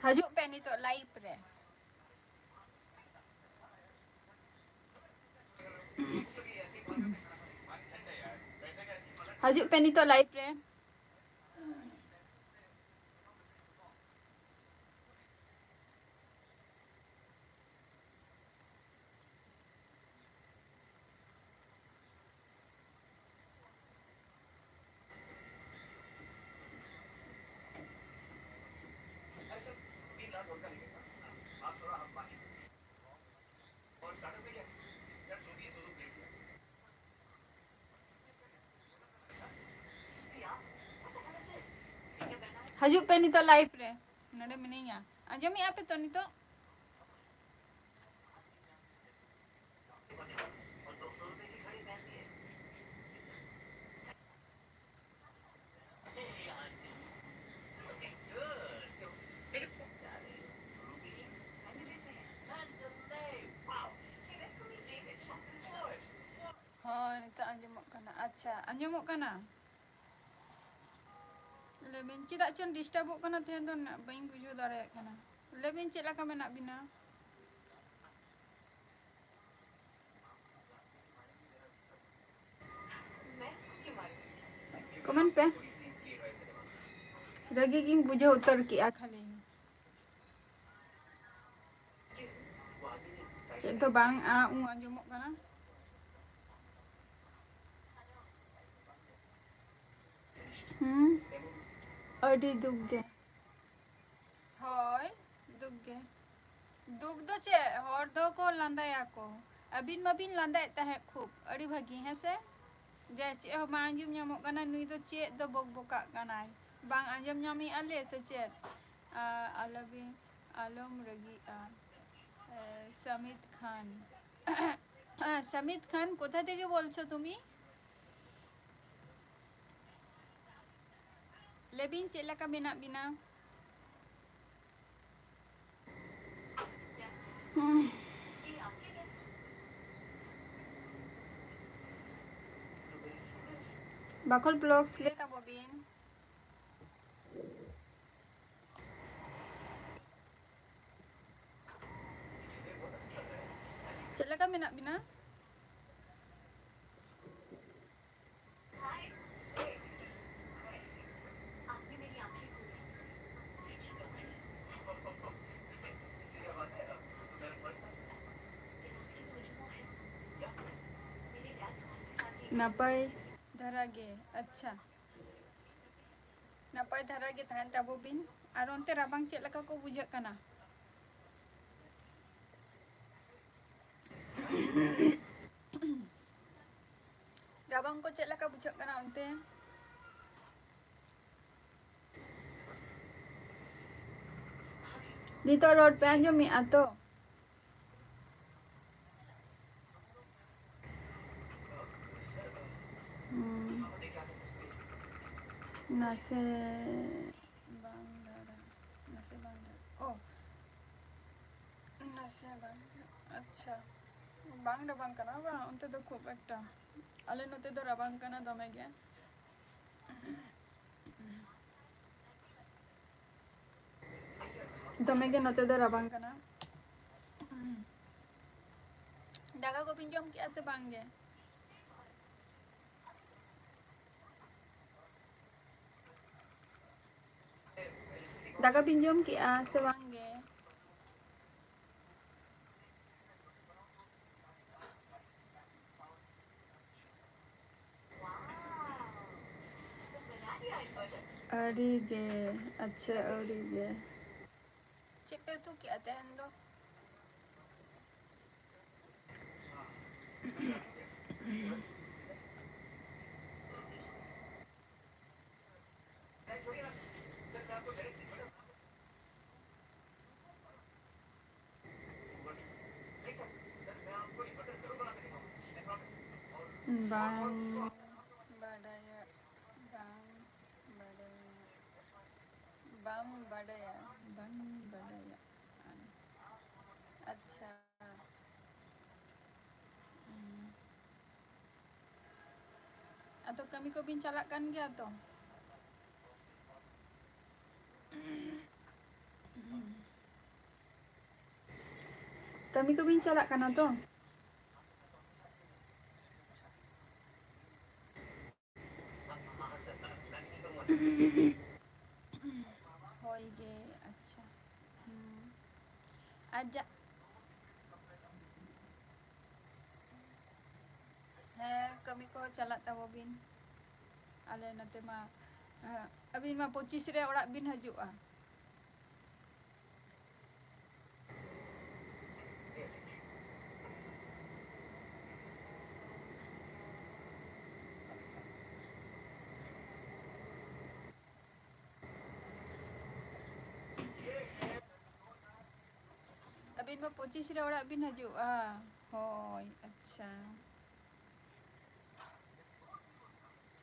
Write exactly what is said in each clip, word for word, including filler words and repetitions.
ᱦᱤᱡᱩᱜ ᱯᱮ ᱱᱤᱛᱚᱜ live ᱨᱮ᱾ ᱦᱤᱡᱩᱜ ᱯᱮ ᱱᱤᱛᱚᱜ live ᱨᱮ᱾ ᱦᱤᱡᱩᱜ ᱯᱮ ᱱᱤᱛᱚᱜ live ᱨᱮ, ᱱᱚᱰᱮ ᱢᱤᱱᱟᱹᱧᱟ᱾ ᱟᱸᱡᱚᱢᱮᱜᱼᱟ ᱯᱮ ᱛᱚ ᱱᱤᱛᱚᱜ? ᱦᱳᱭ, ᱱᱤᱛᱚᱜ ᱟᱸᱡᱚᱢᱚᱜ ᱠᱟᱱᱟ᱾ ᱟᱪᱪᱷᱟ, ᱟᱸᱡᱚᱢᱚᱜ ᱠᱟᱱᱟ᱾ ᱞᱟᱹᱭ ᱵᱤᱱ, ᱪᱮᱫᱟᱜ ᱪᱚᱝ ᱰᱤᱥᱴᱟᱵᱚᱜ ᱠᱟᱱᱟ ᱛᱮᱦᱮᱧ ᱫᱚ, ᱱᱟ-, ᱵᱟᱹᱧ ᱵᱩᱡᱷᱟᱹᱣ ᱫᱟᱲᱮᱭᱟᱜ ᱠᱟᱱᱟ᱾ ᱞᱟᱹᱭ ᱵᱤᱱ, ᱪᱮᱫ ᱞᱮᱠᱟ ᱢᱮᱱᱟᱜ ᱵᱤᱱᱟ? ᱠᱚᱢᱮᱱᱴ ᱯᱮ᱾ ᱨᱟᱹᱜᱤ ᱜᱤᱧ ᱵᱩᱡᱷᱟᱹᱣ ᱩᱛᱟᱹᱨ ᱠᱮᱜᱼᱟ ᱠᱷᱟᱹᱞᱤ᱾ ᱪᱮᱫ ᱫᱚ ᱵᱟᱝ ᱟ, ᱩ ᱟᱸᱡᱚᱢᱚᱜ ᱠᱟᱱᱟ᱾ ᱦᱩᱸ, ᱟᱹᱰᱤ ᱫᱩᱠ ᱜᱮ᱾ ᱦᱳᱭ, ᱫᱩᱠ ᱜᱮ᱾ ᱫᱩᱠ ᱫᱚ ᱪᱮᱫ? ᱦᱚᱲ ᱫᱚᱠᱚ ᱞᱟᱸᱫᱟᱭᱟᱠᱚ᱾ ᱟᱹᱵᱤᱱ ᱢᱟᱵᱤᱱ ᱞᱟᱸᱫᱟᱭᱮᱫ ᱛᱟᱦᱮᱸᱫ ᱠᱷᱩᱵ, ᱟᱹᱰᱤ ᱵᱷᱟᱹᱜᱤ, ᱦᱮᱸ ᱥᱮ? ᱡᱮ ᱪᱮᱫ ᱦᱚᱸ ᱵᱟᱝ ᱟᱸᱡᱚᱢ ᱧᱟᱢᱚᱜ ᱠᱟᱱᱟ, ᱱᱩᱭ ᱫᱚ ᱪᱮᱫ ᱫᱚ ᱵᱚᱠ ᱵᱚᱠᱟᱜ ᱠᱟᱱᱟᱭ? ᱵᱟᱝ ᱟᱸᱡᱚᱢ ᱧᱟᱢᱮᱜᱼᱟ ᱞᱮ ᱥᱮ ᱪᱮᱫ? ᱟ, ᱟᱞᱚᱵᱤᱱ, ᱟᱞᱚᱢ ᱨᱟᱹᱜᱤᱜᱼᱟ᱾ ᱮ, ᱥᱟᱢᱤᱛ ᱠᱷᱟᱱ᱾ ᱥᱟᱢᱤᱛ ᱠᱷᱟᱱ, কোথা থেকে বলছো তুমি? ᱞᱟᱹᱭ ᱵᱤᱱ, ᱪᱮᱫ ᱞᱮᱠᱟ ᱢᱮᱱᱟᱜ ᱵᱤᱱᱟ? ᱵᱟᱠᱷᱳᱞ ᱵᱞᱚᱜᱥ ᱞᱟᱹᱭ ᱛᱟᱵᱚ ᱵᱤᱱ᱾ ᱢᱮᱱᱟᱜ ᱵᱤᱱᱟ? ᱱᱟᱯᱟᱭ ᱫᱷᱟᱨᱟ ᱜᱮ᱾ ᱟᱪᱪᱷᱟ, ᱱᱟᱯᱟᱭ ᱫᱷᱟᱨᱟ ᱜᱮ ᱛᱟᱦᱮᱱ ᱛᱟᱵᱚ ᱵᱤᱱ᱾ ᱟᱨ ᱚᱱᱛᱮ ᱨᱟᱵᱟᱝ ᱪᱮᱫ ᱞᱮᱠᱟ ᱠᱚ ᱵᱩᱡᱷᱟᱹᱜ ᱠᱟᱱᱟ? ᱨᱟᱵᱟᱝ ᱠᱚ ᱪᱮᱫ ᱞᱮᱠᱟ ᱵᱩᱡᱷᱟᱹᱜ ᱠᱟᱱᱟ ᱚᱱᱛᱮ? ᱱᱤᱛᱚᱜ ᱨᱚᱲ ᱯᱮ ᱟᱸᱡᱚᱢᱮᱜᱼᱟ ᱛᱚ? ᱦᱩᱸ᱾ ᱱᱟᱥᱮ ᱵᱟᱝ ᱫᱷᱟᱨᱟ, ᱱᱟᱥᱮ ᱵᱟᱝ ᱫᱷᱟᱨᱟ᱾ ᱚ, ᱱᱟᱥᱮ ᱵᱟᱝ, ᱟᱪᱪᱷᱟ, ᱵᱟᱝ ᱨᱟᱵᱟᱝ ᱠᱟᱱᱟ ᱵᱟᱝ ᱚᱱᱛᱮ ᱫᱚ ᱠᱷᱩᱵ ᱮᱠᱴᱟ᱾ ᱟᱞᱮ ᱱᱚᱛᱮ ᱫᱚ ᱨᱟᱵᱟᱝ ᱠᱟᱱᱟ ᱫᱚᱢᱮ ᱜᱮ᱾ ᱫᱚᱢᱮ ᱜᱮ ᱱᱚᱛᱮ ᱫᱚ ᱨᱟᱵᱟᱝ ᱠᱟᱱᱟ᱾ ᱫᱟᱠᱟ ᱠᱚᱵᱤᱱ ᱡᱚᱢ ᱠᱮᱜᱼᱟ ᱥᱮ ᱵᱟᱝ ᱜᱮ? ᱫᱟᱠᱟ ᱵᱤᱱ ᱡᱚᱢ ᱠᱮᱜᱼᱟ ᱥᱮ ᱵᱟᱝ ᱜᱮ? ᱟᱹᱣᱨᱤ ᱜᱮ᱾ ᱟᱪᱪᱷᱟ, ᱟᱹᱣᱨᱤ ᱜᱮ᱾ ᱪᱮᱫ ᱯᱮ ᱩᱛᱩ ᱠᱮᱜᱼᱟ ᱛᱮᱦᱮᱧ ᱫᱚ? ᱵᱟᱝ ᱵᱟᱰᱟᱭᱟ, ᱵᱟᱝ ᱵᱟᱰᱟᱭᱟ, ᱵᱟᱢ ᱵᱟᱰᱟᱭᱟ, ᱵᱟᱝ ᱵᱟᱰᱟᱭᱟ᱾ ᱟᱪᱪᱷᱟ᱾ ᱦᱩᱸ᱾ ᱟᱫᱚ ᱠᱟᱹᱢᱤ ᱠᱚᱵᱤᱱ ᱪᱟᱞᱟᱜ ᱠᱟᱱ ᱜᱮᱭᱟ ᱛᱚ? ᱠᱟᱹᱢᱤ ᱠᱚᱵᱤᱱ ᱪᱟᱞᱟᱜ ᱠᱟᱱᱟ ᱛᱚ? ᱦᱳᱭ ᱜᱮ, ᱟᱪᱪᱷᱟ᱾ ᱦᱩᱸ᱾ ᱟᱨ ᱡᱟ-, ᱦᱮᱸ, ᱠᱟᱹᱢᱤ ᱠᱚ ᱪᱟᱞᱟᱜ ᱛᱟᱵᱚ ᱵᱤᱱ᱾ ᱟᱞᱮ ᱱᱚᱛᱮ ᱢᱟ, ᱟᱹᱵᱤᱱ ᱢᱟ ᱯᱚᱸᱪᱤᱥ ᱨᱮ ᱚᱲᱟᱜ ᱵᱤᱱ ᱦᱤᱡᱩᱜᱼᱟ᱾ ᱟᱹᱵᱤᱱ ᱢᱟ ᱯᱚᱸᱪᱤᱥ ᱨᱮ ᱚᱲᱟᱜ ᱵᱤᱱ ᱦᱤᱡᱩᱜᱼᱟ᱾ ᱦᱳᱭ, ᱟᱪᱪᱷᱟ᱾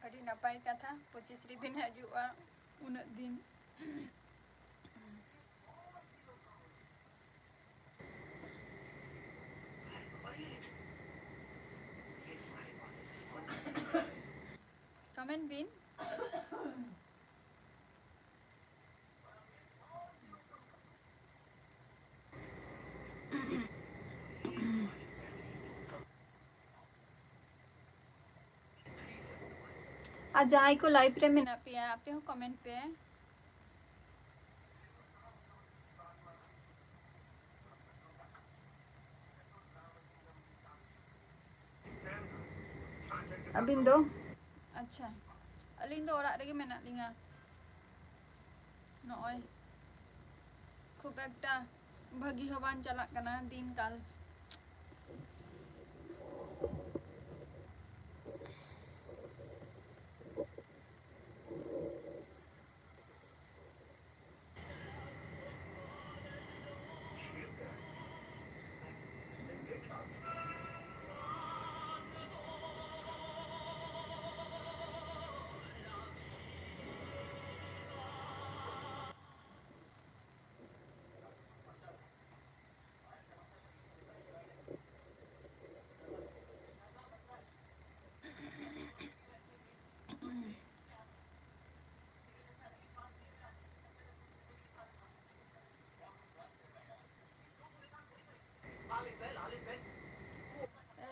ᱟᱹᱰᱤ ᱱᱟᱯᱟᱭ ᱠᱟᱛᱷᱟ, ᱯᱚᱸᱪᱤᱥ ᱨᱮᱵᱤᱱ ᱦᱤᱡᱩᱜᱼᱟ ᱩᱱᱟᱹᱜ ᱫᱤᱱ᱾ ᱠᱚᱢᱮᱱᱴ ᱵᱤᱱ᱾ ᱟᱨ ᱡᱟᱦᱟᱸᱭ ᱠᱚ ᱞᱟᱭᱤᱵᱷ ᱨᱮ ᱢᱮᱱᱟᱜ ᱯᱮᱭᱟ, ᱟᱯᱮ ᱦᱚᱸ ᱠᱚᱢᱮᱱᱴ ᱯᱮ᱾ ᱟᱹᱵᱤᱱ ᱫᱚ? ᱟᱪᱪᱷᱟ, ᱟᱹᱞᱤᱧ ᱫᱚ ᱚᱲᱟᱜ ᱨᱮᱜᱮ ᱢᱮᱱᱟᱜ ᱞᱤᱧᱟ᱾ ᱱᱚᱜᱼᱚᱭ ᱠᱷᱩᱵ ᱮᱠᱴᱟ ᱵᱷᱟᱹᱜᱤ ᱦᱚᱸ ᱵᱟᱝ ᱪᱟᱞᱟᱜ ᱠᱟᱱᱟ ᱫᱤᱱ ᱠᱟᱞ᱾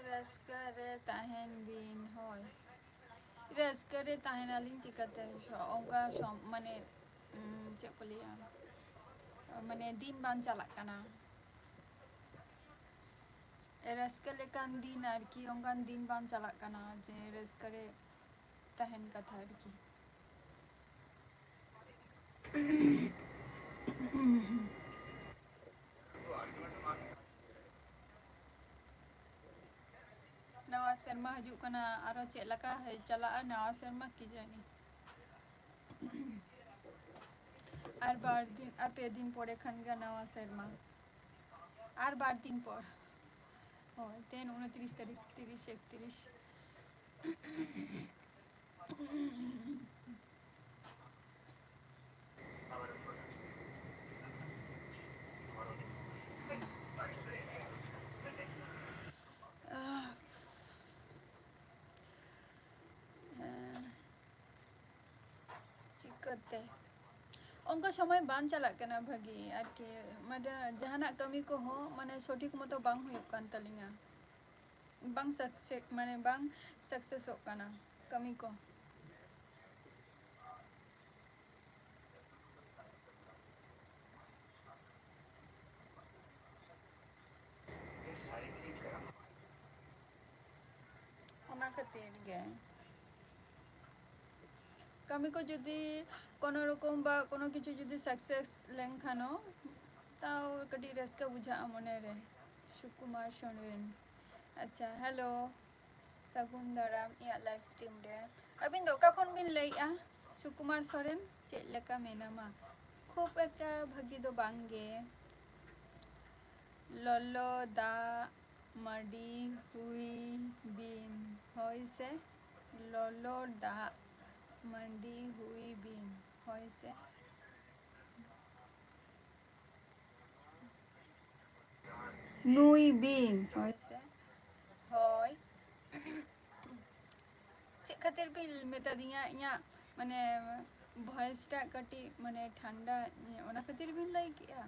ᱨᱟᱹᱥᱠᱟᱹ ᱨᱮ ᱛᱟᱦᱮᱱ ᱵᱤᱱ, ᱦᱳᱭ᱾ ᱨᱟᱹᱥᱠᱟᱹ ᱨᱮ ᱛᱟᱦᱮᱱᱟᱞᱤᱧ ᱪᱤᱠᱟᱹᱛᱮ? ᱥᱚ-, ᱚᱱᱠᱟ ᱥᱚᱢ-, ᱢᱟᱱᱮ, ᱩᱸ, ᱪᱮᱫ ᱠᱚ ᱞᱟᱹᱭᱟ, ᱢᱟᱱᱮ ᱫᱤᱱ ᱵᱟᱝ ᱪᱟᱞᱟᱜ ᱠᱟᱱᱟ᱾ ᱨᱟᱹᱥᱠᱟᱹ ᱞᱮᱠᱟᱱ ᱫᱤᱱ ᱟᱨᱠᱤ, ᱚᱱᱠᱟᱱ ᱫᱤᱱ ᱵᱟᱝ ᱪᱟᱞᱟᱜ ᱠᱟᱱᱟ ᱡᱮ ᱨᱟᱹᱥᱠᱟᱹ ᱨᱮ ᱛᱟᱦᱮᱱ ᱠᱟᱛᱷᱟ ᱟᱨᱠᱤ᱾ ᱱᱟᱣᱟ ᱥᱮᱨᱢᱟ ᱦᱤᱡᱩᱜ ᱠᱟᱱᱟ, ᱟᱨᱚ ᱪᱮᱫ ᱞᱮᱠᱟ ᱪᱟᱞᱟᱜᱼᱟ ᱱᱟᱣᱟ ᱥᱮᱨᱢᱟ, ᱠᱤ ᱡᱟᱹᱱᱤ᱾ ᱟᱨ ᱵᱟᱨ ᱫᱤᱱ, ᱟᱨ ᱯᱮ ᱫᱤᱱ ᱯᱚᱨᱮ ᱠᱷᱟᱱ ᱜᱮ ᱱᱟᱣᱟ ᱥᱮᱨᱢᱟ᱾ ᱟᱨ ᱵᱟᱨ ᱫᱤᱱ ᱯᱚᱨ᱾ ᱦᱳᱭ, ᱛᱮᱦᱮᱧ ᱩᱱᱛᱨᱤᱥ ᱛᱟᱹᱨᱤᱠᱷ, ᱛᱤᱨᱤᱥ, ᱮᱠᱛᱨᱤᱥ᱾ ᱪᱤᱠᱟᱹᱛᱮ? ᱚᱱᱠᱟ ᱥᱚᱢᱚᱭ ᱵᱟᱝ ᱪᱟᱞᱟᱜ ᱠᱟᱱᱟ ᱵᱷᱟᱹᱜᱤ ᱟᱨᱠᱤ, ᱢᱟᱱᱮ ᱡᱟᱦᱟᱱᱟᱜ ᱠᱟᱹᱢᱤ ᱠᱚᱦᱚᱸ ᱢᱟᱱᱮ ᱥᱚᱴᱷᱤᱠ ᱢᱚᱛᱚ ᱵᱟᱝ ᱦᱩᱭᱩᱜ ᱠᱟᱱ ᱛᱟᱹᱞᱤᱧᱟ, ᱵᱟᱝ ᱥᱟᱠᱥᱮᱥ, ᱢᱟᱱᱮ ᱵᱟᱝ ᱥᱟᱠᱥᱮᱥᱚᱜ ᱠᱟᱱᱟ ᱠᱟᱹᱢᱤ ᱠᱚ᱾ ᱚᱱᱟ ᱠᱷᱟᱹᱛᱤᱨ ᱜᱮ᱾ ᱠᱟᱹᱢᱤ ᱠᱚ ᱡᱩᱫᱤ ᱠᱳᱱᱳ ᱨᱚᱠᱚᱢ ᱵᱟ ᱠᱳᱱᱳ ᱠᱤᱪᱷᱩ ᱡᱩᱫᱤ ᱥᱟᱠᱥᱮᱥ ᱞᱮᱱᱠᱷᱟᱱ ᱦᱚᱸ, ᱛᱟᱣ ᱠᱟᱹᱴᱤᱡ ᱨᱟᱹᱥᱠᱟᱹ ᱵᱩᱡᱷᱟᱹᱜᱼᱟ ᱢᱚᱱᱮ ᱨᱮ᱾ ᱥᱩᱠᱩᱢᱟᱨ ᱥᱚᱨᱮᱱ᱾ ᱟᱪᱪᱷᱟ, ᱦᱮᱞᱳ᱾ ᱥᱟᱹᱜᱩᱱ ᱫᱟᱨᱟᱢ ᱤᱧᱟᱹᱜ ᱞᱟᱭᱤᱵᱷ ᱥᱴᱨᱤᱢ ᱨᱮ᱾ ᱟᱹᱵᱤᱱ ᱫᱚ ᱚᱠᱟ ᱠᱷᱚᱱ ᱵᱤᱱ ᱞᱟᱹᱭᱮᱜᱼᱟ? ᱥᱩᱠᱩᱢᱟᱨ ᱥᱚᱨᱮᱱ, ᱪᱮᱫ ᱞᱮᱠᱟ ᱢᱮᱱᱟᱢᱟ? ᱠᱷᱩᱵ ᱮᱠᱴᱟ ᱵᱷᱟᱹᱜᱤ ᱫᱚ ᱵᱟᱝ ᱜᱮ᱾ ᱞᱚᱞᱚ ᱫᱟᱜ ᱢᱟᱹᱰᱤ ᱦᱩᱭ ᱵᱤᱱ, ᱦᱳᱭ ᱥᱮ? ᱞᱚᱞᱚ ᱫᱟᱜ ᱢᱟᱹᱰᱤ ᱦᱩᱭ ᱵᱤᱱ, ᱦᱳᱭ ᱥᱮ? ᱱᱩᱭ ᱵᱤᱱ, ᱦᱳᱭ ᱥᱮ? ᱦᱳᱭ᱾ ᱪᱮᱫ ᱠᱷᱟᱹᱛᱤᱨ ᱵᱤᱱ ᱢᱮᱛᱟ ᱫᱤᱧᱟ ᱤᱧᱟᱹᱜ ᱢᱟᱱᱮ ᱵᱷᱚᱭᱮᱥ ᱴᱟᱜ ᱠᱟᱹᱴᱤᱡ ᱢᱟᱱᱮ ᱴᱷᱟᱱᱰᱟ, ᱚᱱᱟ ᱠᱷᱟᱹᱛᱤᱨ ᱵᱤᱱ ᱞᱟᱹᱭ ᱠᱮᱜᱼᱟ?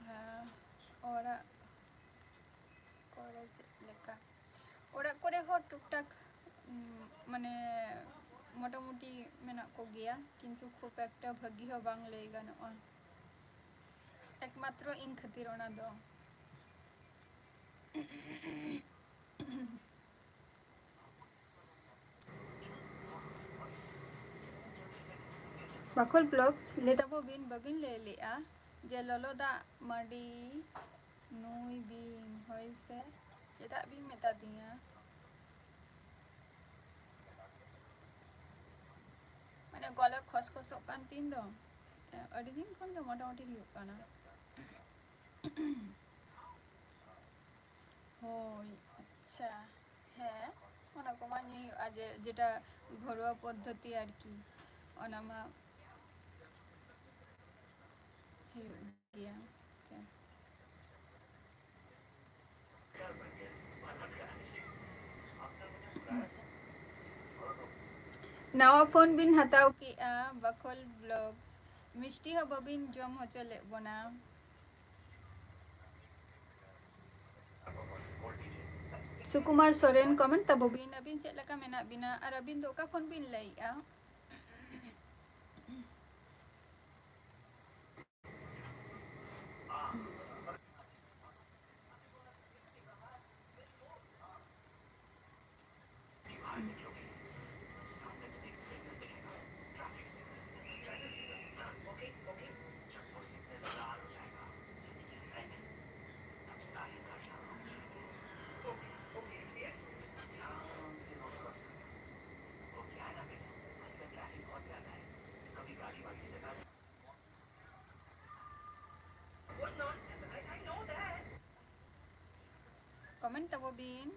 ᱦᱮᱸ, ᱚᱲᱟᱜ ᱠᱚᱨᱮ ᱪᱮᱫ ᱞᱮᱠᱟ? ᱚᱲᱟᱜ ᱠᱚᱨᱮ ᱦᱚᱸ ᱴᱩᱠ ᱴᱟᱠ ᱩᱢ, ᱢᱟᱱᱮ ᱢᱚᱴᱟᱢᱩᱴᱤ ᱢᱮᱱᱟᱜ ᱠᱚᱜᱮᱭᱟ, ᱠᱤᱱᱛᱩ ᱠᱷᱩᱵ ᱮᱠᱴᱟ ᱵᱷᱟᱹᱜᱤ ᱦᱚᱸ ᱵᱟᱝ ᱞᱟᱹᱭ ᱜᱟᱱᱚᱜᱼᱟ᱾ ᱮᱠᱢᱟᱛᱨᱚ ᱤᱧ ᱠᱷᱟᱹᱛᱤᱨ ᱚᱱᱟ ᱫᱚ᱾ ᱵᱟᱠᱷᱳᱞ ᱵᱞᱚᱜᱥ, ᱞᱟᱹᱭ ᱛᱟᱵᱚ ᱵᱤᱱ, ᱵᱟᱹᱵᱤᱱ ᱞᱟᱹᱭ ᱞᱮᱜᱼᱟ ᱡᱮ ᱞᱚᱞᱚ ᱫᱟᱜ ᱢᱟᱹᱰᱤ ᱱᱩᱭ ᱵᱤᱱ, ᱦᱳᱭ ᱥᱮ? ᱪᱮᱫᱟᱜ ᱵᱤᱱ ᱢᱮᱛᱟ ᱫᱤᱧᱟ? ᱢᱟᱱᱮ ᱜᱚᱞᱟ ᱠᱷᱚᱥ ᱠᱷᱚᱥᱚᱜ ᱠᱟᱱ ᱛᱤᱧ ᱫᱚ, ᱟᱹᱰᱤ ᱫᱤᱱ ᱠᱷᱚᱱ ᱜᱮ ᱢᱚᱴᱟᱢᱩᱴᱤ ᱦᱩᱭᱩᱜ ᱠᱟᱱᱟ᱾ ᱦᱳᱭ, ᱟᱪᱪᱷᱟ, ᱦᱮᱸ, ᱚᱱᱟ ᱠᱚᱢᱟ ᱧᱩᱭ ᱦᱩᱭᱩᱜᱼᱟ, ᱡᱮ, ᱡᱮᱴᱟ ᱜᱷᱚᱨᱳᱣᱟ ᱯᱚᱫᱽᱫᱷᱚᱛᱤ ᱟᱨᱠᱤ, ᱚᱱᱟ ᱢᱟ ᱦᱩᱭᱩᱜ ᱜᱮᱭᱟ᱾ ᱱᱟᱣᱟ ᱯᱷᱳᱱ ᱵᱤᱱ ᱦᱟᱛᱟᱣ ᱠᱮᱜᱼᱟ, ᱵᱟᱠᱷᱳᱞ ᱵᱞᱚᱜᱥ᱾ ᱢᱤᱥᱴᱤ ᱦᱚᱸ ᱵᱟᱹᱵᱤᱱ ᱡᱚᱢ ᱦᱚᱪᱚ ᱞᱮᱫ ᱵᱚᱱᱟ᱾ ᱥᱩᱠᱩᱢᱟᱨ ᱥᱚᱨᱮᱱ, ᱠᱚᱢᱮᱱᱴ ᱛᱟᱵᱚ ᱵᱤᱱ, ᱟᱹᱵᱤᱱ ᱪᱮᱫ ᱞᱮᱠᱟ ᱢᱮᱱᱟᱜ ᱵᱤᱱᱟ ᱟᱨ ᱟᱹᱵᱤᱱ ᱫᱚ ᱚᱠᱟ ᱠᱷᱚᱱ ᱵᱤᱱ ᱞᱟᱹᱭᱮᱜᱼᱟ? ᱠᱚᱢᱮᱱᱴ ᱛᱟᱵᱚ ᱵᱤᱱ᱾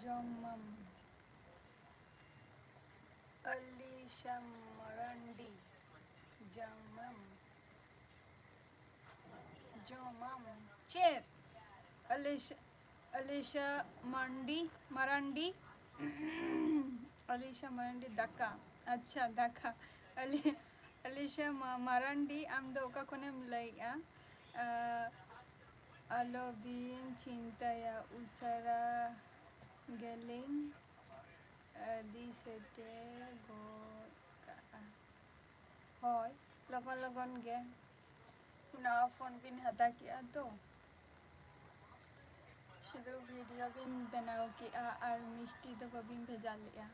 ᱡᱚᱢᱟᱢ᱾ ᱟᱞᱤᱥᱟ ᱢᱟᱨᱟᱱᱰᱤ᱾ ᱡᱚᱢᱟᱢ᱾ ᱡᱚᱢᱟᱢ᱾ ᱪᱮᱫ? ᱟᱞᱤᱥᱟ, ᱟᱞᱤᱥᱟ ᱢᱟᱱᱰᱤ, ᱢᱟᱨᱟᱱᱰᱤ᱾ ᱟᱞᱤᱥᱟ ᱢᱟᱨᱟᱱᱰᱤ, ᱫᱟᱠᱟ᱾ ᱟᱪᱪᱷᱟ, ᱫᱟᱠᱟ᱾ ᱟᱞᱤ-, ᱟᱞᱤᱥᱟ ᱢᱟ-, ᱢᱟᱨᱟᱱᱰᱤ, ᱟᱢ ᱫᱚ ᱚᱠᱟ ᱠᱷᱚᱱᱮᱢ ᱞᱟᱹᱭᱮᱜᱼᱟ? ᱟ, ᱟᱞᱚᱵᱤᱱ ᱪᱤᱱᱛᱟᱹᱭᱟ, ᱩᱥᱟᱹᱨᱟ ᱜᱮᱞᱤᱧ ᱤᱫᱤ ᱥᱮᱴᱮᱨ ᱜᱚᱫ ᱠᱟᱜᱼᱟ᱾ ᱦᱳᱭ, ᱞᱚᱜᱚᱱ ᱞᱚᱜᱚᱱ ᱜᱮ᱾ ᱱᱟᱣᱟ ᱯᱷᱳᱱ ᱵᱤᱱ ᱦᱟᱛᱟᱣ ᱠᱮᱜᱼᱟ ᱛᱚ? ᱥᱩᱫᱷᱩ ᱵᱷᱤᱰᱤᱭᱳ ᱵᱤᱱ ᱵᱮᱱᱟᱣ ᱠᱮᱜᱼᱟ ᱟᱨ ᱢᱤᱥᱴᱤ ᱫᱚ ᱵᱟᱹᱵᱤᱱ ᱵᱷᱮᱡᱟ ᱞᱮᱜᱼᱟ᱾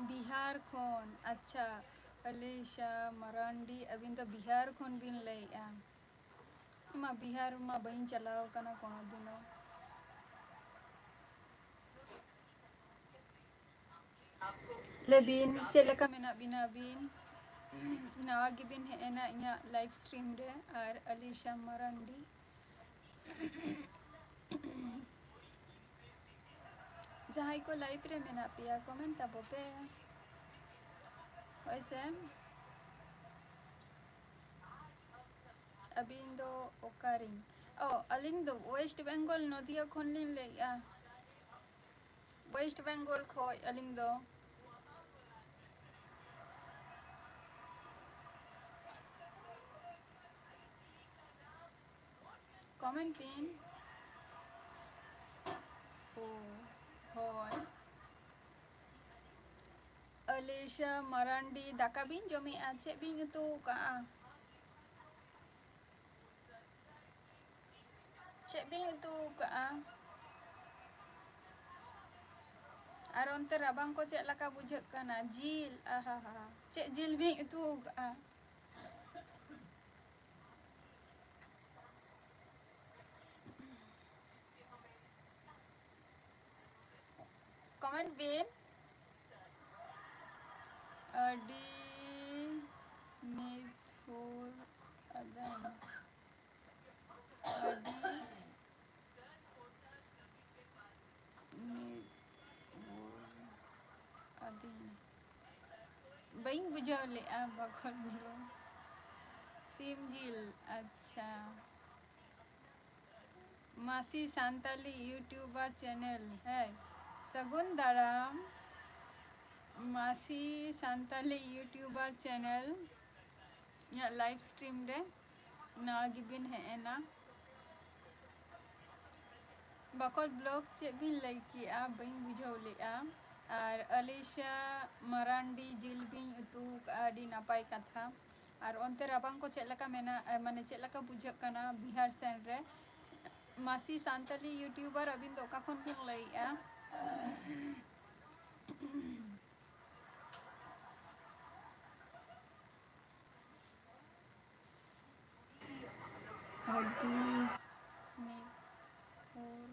ᱵᱤᱦᱟᱨ ᱠᱷᱚᱱ᱾ ᱟᱪᱪᱷᱟ, ᱟᱞᱤᱥᱟ ᱢᱟᱨᱟᱱᱰᱤ, ᱟᱹᱵᱤᱱ ᱫᱚ ᱵᱤᱦᱟᱨ ᱠᱷᱚᱱ ᱵᱤᱱ ᱞᱟᱹᱭᱮᱜᱼᱟ᱾ ᱤᱧ ᱢᱟ ᱵᱤᱦᱟᱨ ᱢᱟ ᱵᱟᱹᱧ ᱪᱟᱞᱟᱣ ᱠᱟᱱᱟ ᱠᱳᱱᱳ ᱫᱤᱱ ᱦᱚᱸ᱾ ᱞᱟᱹᱭ ᱵᱤᱱ, ᱪᱮᱫ ᱞᱮᱠᱟ ᱢᱮᱱᱟᱜ ᱵᱤᱱᱟ ᱟᱹᱵᱤᱱ? ᱱᱟᱣᱟ ᱜᱮᱵᱤᱱ ᱦᱮᱡ ᱮᱱᱟ ᱤᱧᱟᱹᱜ live stream ᱨᱮ᱾ ᱟᱨ ᱟᱞᱤᱥᱟ ᱢᱟᱨᱟᱱᱰᱤ, ᱡᱟᱦᱟᱸᱭ ᱠᱚ live ᱨᱮ ᱢᱮᱱᱟᱜ ᱯᱮᱭᱟ, comment ᱛᱟᱵᱚ ᱯᱮ᱾ ᱦᱳᱭ ᱥᱮ? ᱟᱹᱵᱤᱱ ᱫᱚ ᱚᱠᱟᱨᱮᱱ? ᱚ, ᱟᱹᱞᱤᱧ ᱫᱚ West Bengal, ᱱᱚᱫᱤᱭᱟ ᱠᱷᱚᱱ ᱞᱤᱧ ᱞᱟᱹᱭᱮᱫᱼᱟ᱾ West Bengal ᱠᱷᱚᱱ ᱟᱹᱞᱤᱧ ᱫᱚ᱾ Comment ᱵᱤᱱ᱾ ᱳ, ᱦᱳᱭ᱾ ᱟᱞᱤᱥᱟ ᱢᱟᱨᱟᱱᱰᱤ, ᱫᱟᱠᱟ ᱵᱤᱱ ᱡᱚᱢᱮᱜᱼᱟ? ᱪᱮᱫ ᱵᱤᱱ ᱩᱛᱩ ᱠᱟᱜᱼᱟ? ᱪᱮᱫ ᱵᱤᱱ ᱩᱛᱩ ᱠᱟᱜᱼᱟ? ᱟᱨ ᱚᱱᱛᱮ ᱨᱟᱵᱟᱝ ᱠᱚ ᱪᱮᱫ ᱞᱮᱠᱟ ᱵᱩᱡᱷᱟᱹᱜ ᱠᱟᱱᱟ? ᱡᱤᱞ, ᱟᱦᱟᱦᱟ᱾ ᱪᱮᱫ ᱡᱤᱞ ᱵᱤᱱ ᱩᱛᱩ ᱠᱟᱜᱼᱟ? Comment ᱵᱤᱱ᱾ ᱟᱹᱰᱤ ᱱᱤᱴᱷᱩᱨ ᱟᱹᱫᱟᱹᱧ᱾ ᱵᱟᱹᱧ ᱵᱩᱡᱷᱟᱹᱣ ᱞᱮᱫᱼᱟ ᱵᱟᱠᱷᱚᱞ ᱵᱞᱚᱜᱥ᱾ ᱥᱤᱢ ᱡᱤᱞ, ᱟᱪᱪᱷᱟ᱾ ᱢᱟᱹᱥᱤ ᱥᱟᱱᱛᱟᱞᱤ YouTuber channel, ᱦᱮᱸ, ᱥᱟᱹᱜᱩᱱ ᱫᱟᱨᱟᱢ᱾ ᱢᱟᱹᱥᱤ ᱥᱟᱱᱛᱟᱞᱤ YouTuber channel ᱤᱧᱟᱹᱜ live stream ᱨᱮ ᱱᱟᱣᱟ ᱜᱮᱵᱤᱱ ᱦᱮᱡ ᱮᱱᱟ᱾ ᱵᱟᱠᱚᱞ ᱵᱞᱚᱜᱥ ᱪᱮᱫ ᱵᱤᱱ ᱞᱟᱹᱭ ᱠᱮᱜᱼᱟ? ᱵᱟᱹᱧ ᱵᱩᱡᱷᱟᱹᱣ ᱞᱮᱜᱼᱟ᱾ ᱟᱨ ᱟᱞᱤᱥᱟ ᱢᱟᱨᱟᱱᱰᱤ, ᱡᱤᱞ ᱵᱤᱱ ᱩᱛᱩ ᱠᱟᱜᱼᱟ, ᱟᱹᱰᱤ ᱱᱟᱯᱟᱭ ᱠᱟᱛᱷᱟ᱾ ᱟᱨ ᱚᱱᱛᱮ ᱨᱟᱵᱟᱝ ᱠᱚ ᱪᱮᱫ ᱞᱮᱠᱟ ᱢᱮᱱᱟᱜ, ᱮ, ᱢᱟᱱᱮ ᱪᱮᱫ ᱞᱮᱠᱟ ᱵᱩᱡᱷᱟᱹᱜ ᱠᱟᱱᱟ ᱵᱤᱦᱟᱨ ᱥᱮᱱ ᱨᱮ? ᱢᱟᱹᱥᱤ ᱥᱟᱱᱛᱟᱞᱤ YouTuber, ᱟᱹᱵᱤᱱ ᱫᱚ ᱚᱠᱟ ᱠᱷᱚᱱ ᱵᱤᱱ ᱞᱟᱹᱭᱮᱜᱼᱟ? ᱟᱹᱰᱤ ᱱᱤᱯᱷᱩᱴ,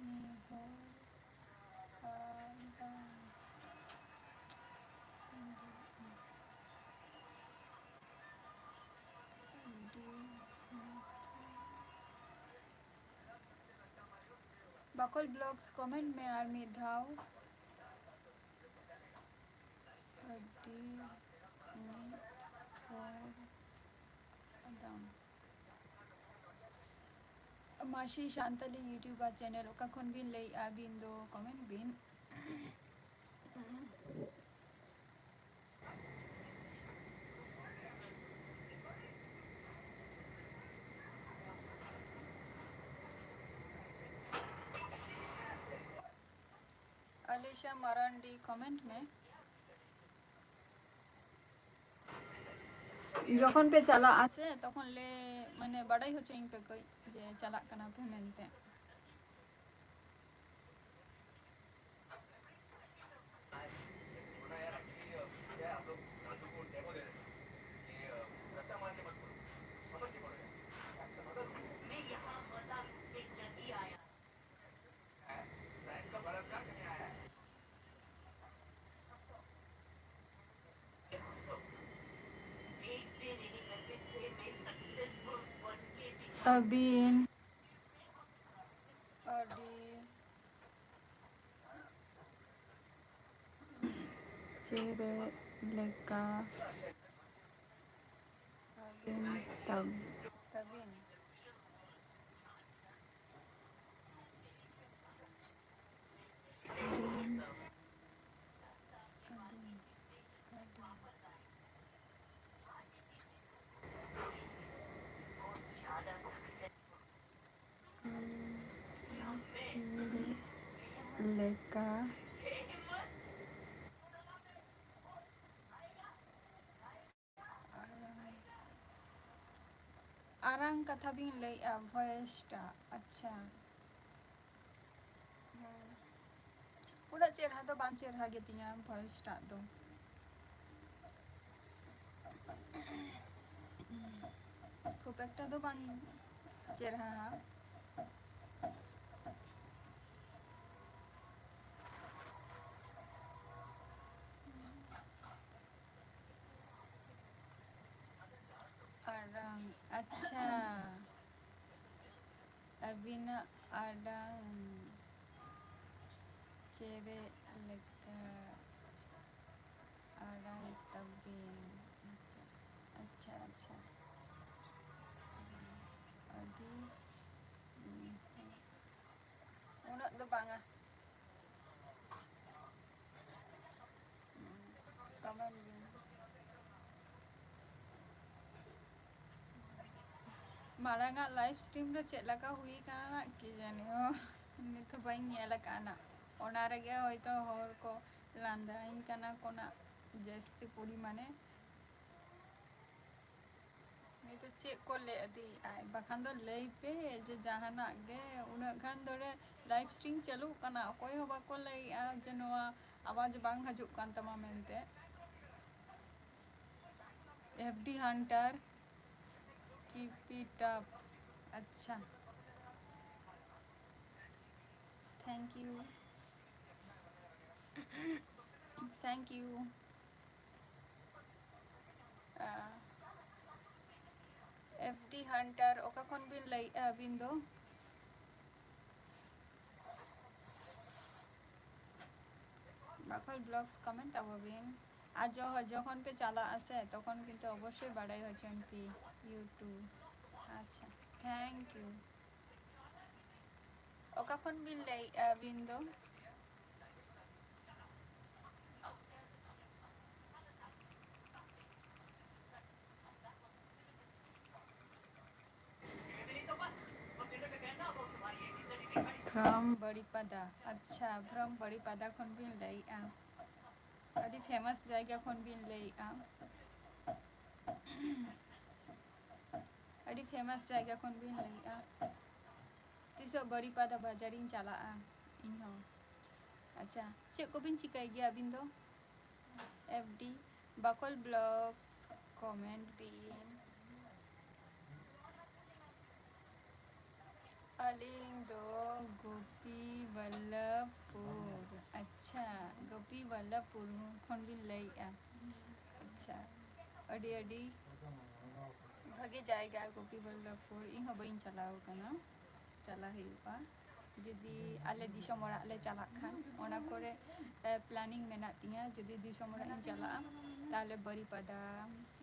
ᱱᱤᱯᱷᱩᱴ ᱟᱨ ᱟᱹᱰᱤ ᱱᱤᱯᱷᱩᱴ᱾ ᱵᱟᱠᱚᱞ ᱵᱞᱚᱜᱥ comment ᱢᱮ ᱟᱨ ᱢᱤᱫ ᱫᱷᱟᱣ᱾ ᱟᱹᱰᱤ ᱱᱤᱯᱷᱩᱴ ᱟᱫᱟᱢ᱾ ᱢᱟᱹᱥᱤ ᱥᱟᱱᱛᱟᱞᱤ YouTuber channel, ᱚᱠᱟ ᱠᱷᱚᱱ ᱵᱤᱱ ᱞᱟᱹᱭᱮᱜᱼᱟ ᱟᱹᱵᱤᱱ ᱫᱚ? Comment ᱵᱤᱱ᱾ ᱟᱞᱤᱥᱟ ᱢᱟᱨᱟᱱᱰᱤ, comment ᱢᱮ᱾ ᱡᱚᱠᱷᱚᱱ ᱯᱮ ᱪᱟᱞᱟᱜᱼᱟ ᱥᱮ, ᱛᱚᱠᱷᱚᱱ ᱞᱮ, ᱢᱟᱱᱮ, ᱵᱟᱰᱟᱭ ᱦᱚᱪᱚᱧ ᱯᱮ ᱠᱟᱹᱡ ᱡᱮ ᱪᱟᱞᱟᱜ ᱠᱟᱱᱟ ᱯᱮ ᱢᱮᱱᱛᱮ᱾ ᱟᱹᱵᱤᱱ ᱟᱹᱰᱤ ᱪᱮᱦᱨᱟ᱾ ᱞᱮᱠᱟ ᱟᱹᱵᱤᱱ ᱛᱟᱵ-, ᱛᱟᱹᱵᱤᱱ᱾ ᱟᱹᱵᱤᱱ, ᱟᱹᱵᱤᱱ, ᱟᱹᱵᱤᱱ᱾ ᱞᱮᱠᱟ᱾ ᱟᱨᱟᱝ ᱠᱟᱛᱷᱟ ᱵᱤᱱ ᱞᱟᱹᱭᱮᱜᱼᱟ, voice ᱴᱟᱜ᱾ ᱟᱪᱪᱷᱟ᱾ ᱦᱮᱸ᱾ ᱩᱱᱟᱹᱜ ᱪᱮᱨᱦᱟ ᱫᱚ ᱵᱟᱝ ᱪᱮᱨᱦᱟ ᱜᱮᱛᱤᱧᱟ voice ᱴᱟᱜ ᱫᱚ᱾ ᱠᱷᱩᱵ ᱮᱠᱴᱟ ᱫᱚ ᱵᱟᱝ ᱪᱮᱨᱦᱟ᱾ ᱟᱨ, ᱟᱪᱪᱷᱟ, ᱟᱹᱵᱤᱱᱟᱜ ᱟᱲᱟᱝ ᱪᱮᱨᱮᱡ ᱞᱮᱠᱟ ᱟᱲᱟᱝ ᱛᱟᱵᱤᱱ᱾ ᱟᱪᱪᱷᱟ, ᱟᱪᱪᱷᱟ, ᱟᱪᱪᱷᱟ᱾ ᱟᱹᱰᱤ ᱩᱱᱟᱹᱜ ᱫᱚ ᱵᱟᱝᱟ᱾ ᱠᱚᱢᱮᱱᱴ ᱵᱤᱱ᱾ ᱢᱟᱲᱟᱝᱟᱜ live stream ᱨᱮ ᱪᱮᱫ ᱞᱮᱠᱟ ᱦᱩᱭ ᱠᱟᱱᱟ ᱱᱟᱜ ᱠᱤ ᱡᱟᱹᱱᱤ, ᱚ, ᱱᱤᱛ ᱦᱚᱸ ᱵᱟᱹᱧ ᱧᱮᱞ ᱟᱠᱟᱫᱼᱟ ᱱᱟᱜ᱾ ᱚᱱᱟ ᱨᱮᱜᱮ ᱦᱚᱭᱛᱳ ᱦᱚᱲ ᱠᱚ ᱞᱟᱸᱫᱟᱭᱤᱧ ᱠᱟᱱᱟ ᱠᱚ ᱱᱟᱜ ᱡᱟᱹᱥᱛᱤ ᱯᱚᱨᱤᱢᱟᱱᱮ᱾ ᱱᱤᱛᱚᱜ ᱪᱮᱫ ᱠᱚ ᱞᱟᱹᱭ ᱤᱫᱤᱭᱮᱫᱼᱟᱭ? ᱵᱟᱠᱷᱟᱱ ᱫᱚ ᱞᱟᱹᱭ ᱯᱮ ᱡᱮ ᱡᱟᱦᱟᱱᱟᱜ ᱜᱮ, ᱩᱱᱟᱹᱜ ᱜᱟᱱ ᱫᱚᱨᱮ live stream ᱪᱟᱹᱞᱩᱜ ᱠᱟᱱᱟ, ᱚᱠᱚᱭ ᱦᱚᱸ ᱵᱟᱠᱚ ᱞᱟᱹᱭᱮᱫᱼᱟ ᱡᱮ ᱱᱚᱣᱟ ᱟᱣᱟᱡᱽ ᱵᱟᱝ ᱦᱤᱡᱩᱜ ᱠᱟᱱ ᱛᱟᱢᱟ ᱢᱮᱱᱛᱮ᱾ F D Hunter, keep it up. ᱟᱪᱪᱷᱟ, thank you, thank you. R F D Hunter, ᱚᱠᱟ ᱠᱷᱚᱱ ᱵᱤᱱ ᱞᱟᱹᱭᱮᱫᱼᱟ ᱟᱹᱵᱤᱱ ᱫᱚ? ᱵᱟᱠᱷᱳᱞ Vlogs comment ᱟᱵᱚ ᱵᱤᱱ᱾ ᱟᱨ ᱡᱚ-, ᱡᱚᱠᱷᱚᱱ ᱯᱮ ᱪᱟᱞᱟᱜᱼᱟ ᱥᱮ, ᱛᱚᱠᱷᱚᱱ ᱠᱤᱱᱛᱩ ᱚᱵᱚᱥᱥᱳᱭ ᱵᱟᱲᱟᱭ ᱦᱚᱪᱚᱧ ᱯᱮ, you too᱾ ᱟᱪᱪᱷᱟ, thank you᱾ ᱚᱠᱟ ᱠᱷᱚᱱ ᱵᱤᱱ ᱞᱟᱹᱭᱮᱫᱼᱟ ᱟᱹᱵᱤᱱ ᱫᱚ? From ᱵᱟᱲᱤᱯᱟᱫᱟ᱾ ᱟᱪᱪᱷᱟ, from ᱵᱟᱲᱤᱯᱟᱫᱟ ᱠᱷᱚᱱ ᱵᱤᱱ ᱞᱟᱹᱭᱮᱫᱼᱟ᱾ ᱟᱹᱰᱤ famous ᱡᱟᱭᱜᱟ ᱠᱷᱚᱱ ᱵᱤᱱ ᱞᱟᱹᱭᱮᱫᱼᱟ᱾ ᱟᱹᱰᱤ famous ᱡᱟᱭᱜᱟ ᱠᱷᱚᱱ ᱵᱤᱱ ᱞᱟᱹᱭᱮᱫᱼᱟ᱾ ᱛᱤᱥᱚᱜ ᱵᱟᱲᱤᱯᱟᱫᱟ ᱵᱟᱡᱟᱨᱤᱧ ᱪᱟᱞᱟᱜᱼᱟ ᱤᱧᱦᱚᱸ᱾ ᱟᱪᱪᱷᱟ, ᱪᱮᱫ ᱠᱚᱵᱤᱱ ᱪᱤᱠᱟᱹᱭ ᱜᱮᱭᱟ ᱟᱹᱵᱤᱱ ᱫᱚ? F D, ᱵᱟᱠᱚᱞ Vlogs, comment ᱵᱤᱱ᱾ ᱟᱹᱞᱤᱧ ᱫᱚ ᱜᱳᱯᱤ ᱵᱚᱞᱞᱚᱵᱷᱯᱩᱨ᱾ ᱟᱪᱪᱷᱟ, ᱜᱳᱯᱤ ᱵᱚᱞᱞᱚᱵᱷᱯᱩᱨ ᱠᱷᱚᱱ ᱵᱤᱱ ᱞᱟᱹᱭᱮᱫᱼᱟ᱾ ᱟᱪᱪᱷᱟ, ᱟᱹᱰᱤ ᱟᱹᱰᱤ ᱵᱷᱟᱜᱮ ᱡᱟᱭᱜᱟ ᱜᱳᱯᱤ ᱵᱚᱞᱞᱚᱵᱷᱯᱩᱨ᱾ ᱤᱧ ᱦᱚᱸ ᱵᱟᱹᱧ ᱪᱟᱞᱟᱣ ᱟᱠᱟᱱᱟ, ᱪᱟᱞᱟᱜ ᱦᱩᱭᱩᱜᱼᱟ᱾ ᱡᱩᱫᱤ ᱟᱞᱮ ᱫᱤᱥᱚᱢ ᱚᱲᱟᱜ ᱞᱮ ᱪᱟᱞᱟᱜ ᱠᱷᱟᱱ, ᱚᱱᱟ ᱠᱚᱨᱮ, ᱮ, planning ᱢᱮᱱᱟᱜ ᱛᱤᱧᱟᱹ᱾ ᱡᱩᱫᱤ ᱫᱤᱥᱚᱢ ᱚᱲᱟᱜ ᱤᱧ ᱪᱟᱞᱟᱜᱼᱟ, ᱛᱟᱦᱞᱮ ᱵᱟᱨᱤᱯᱟᱫᱟ,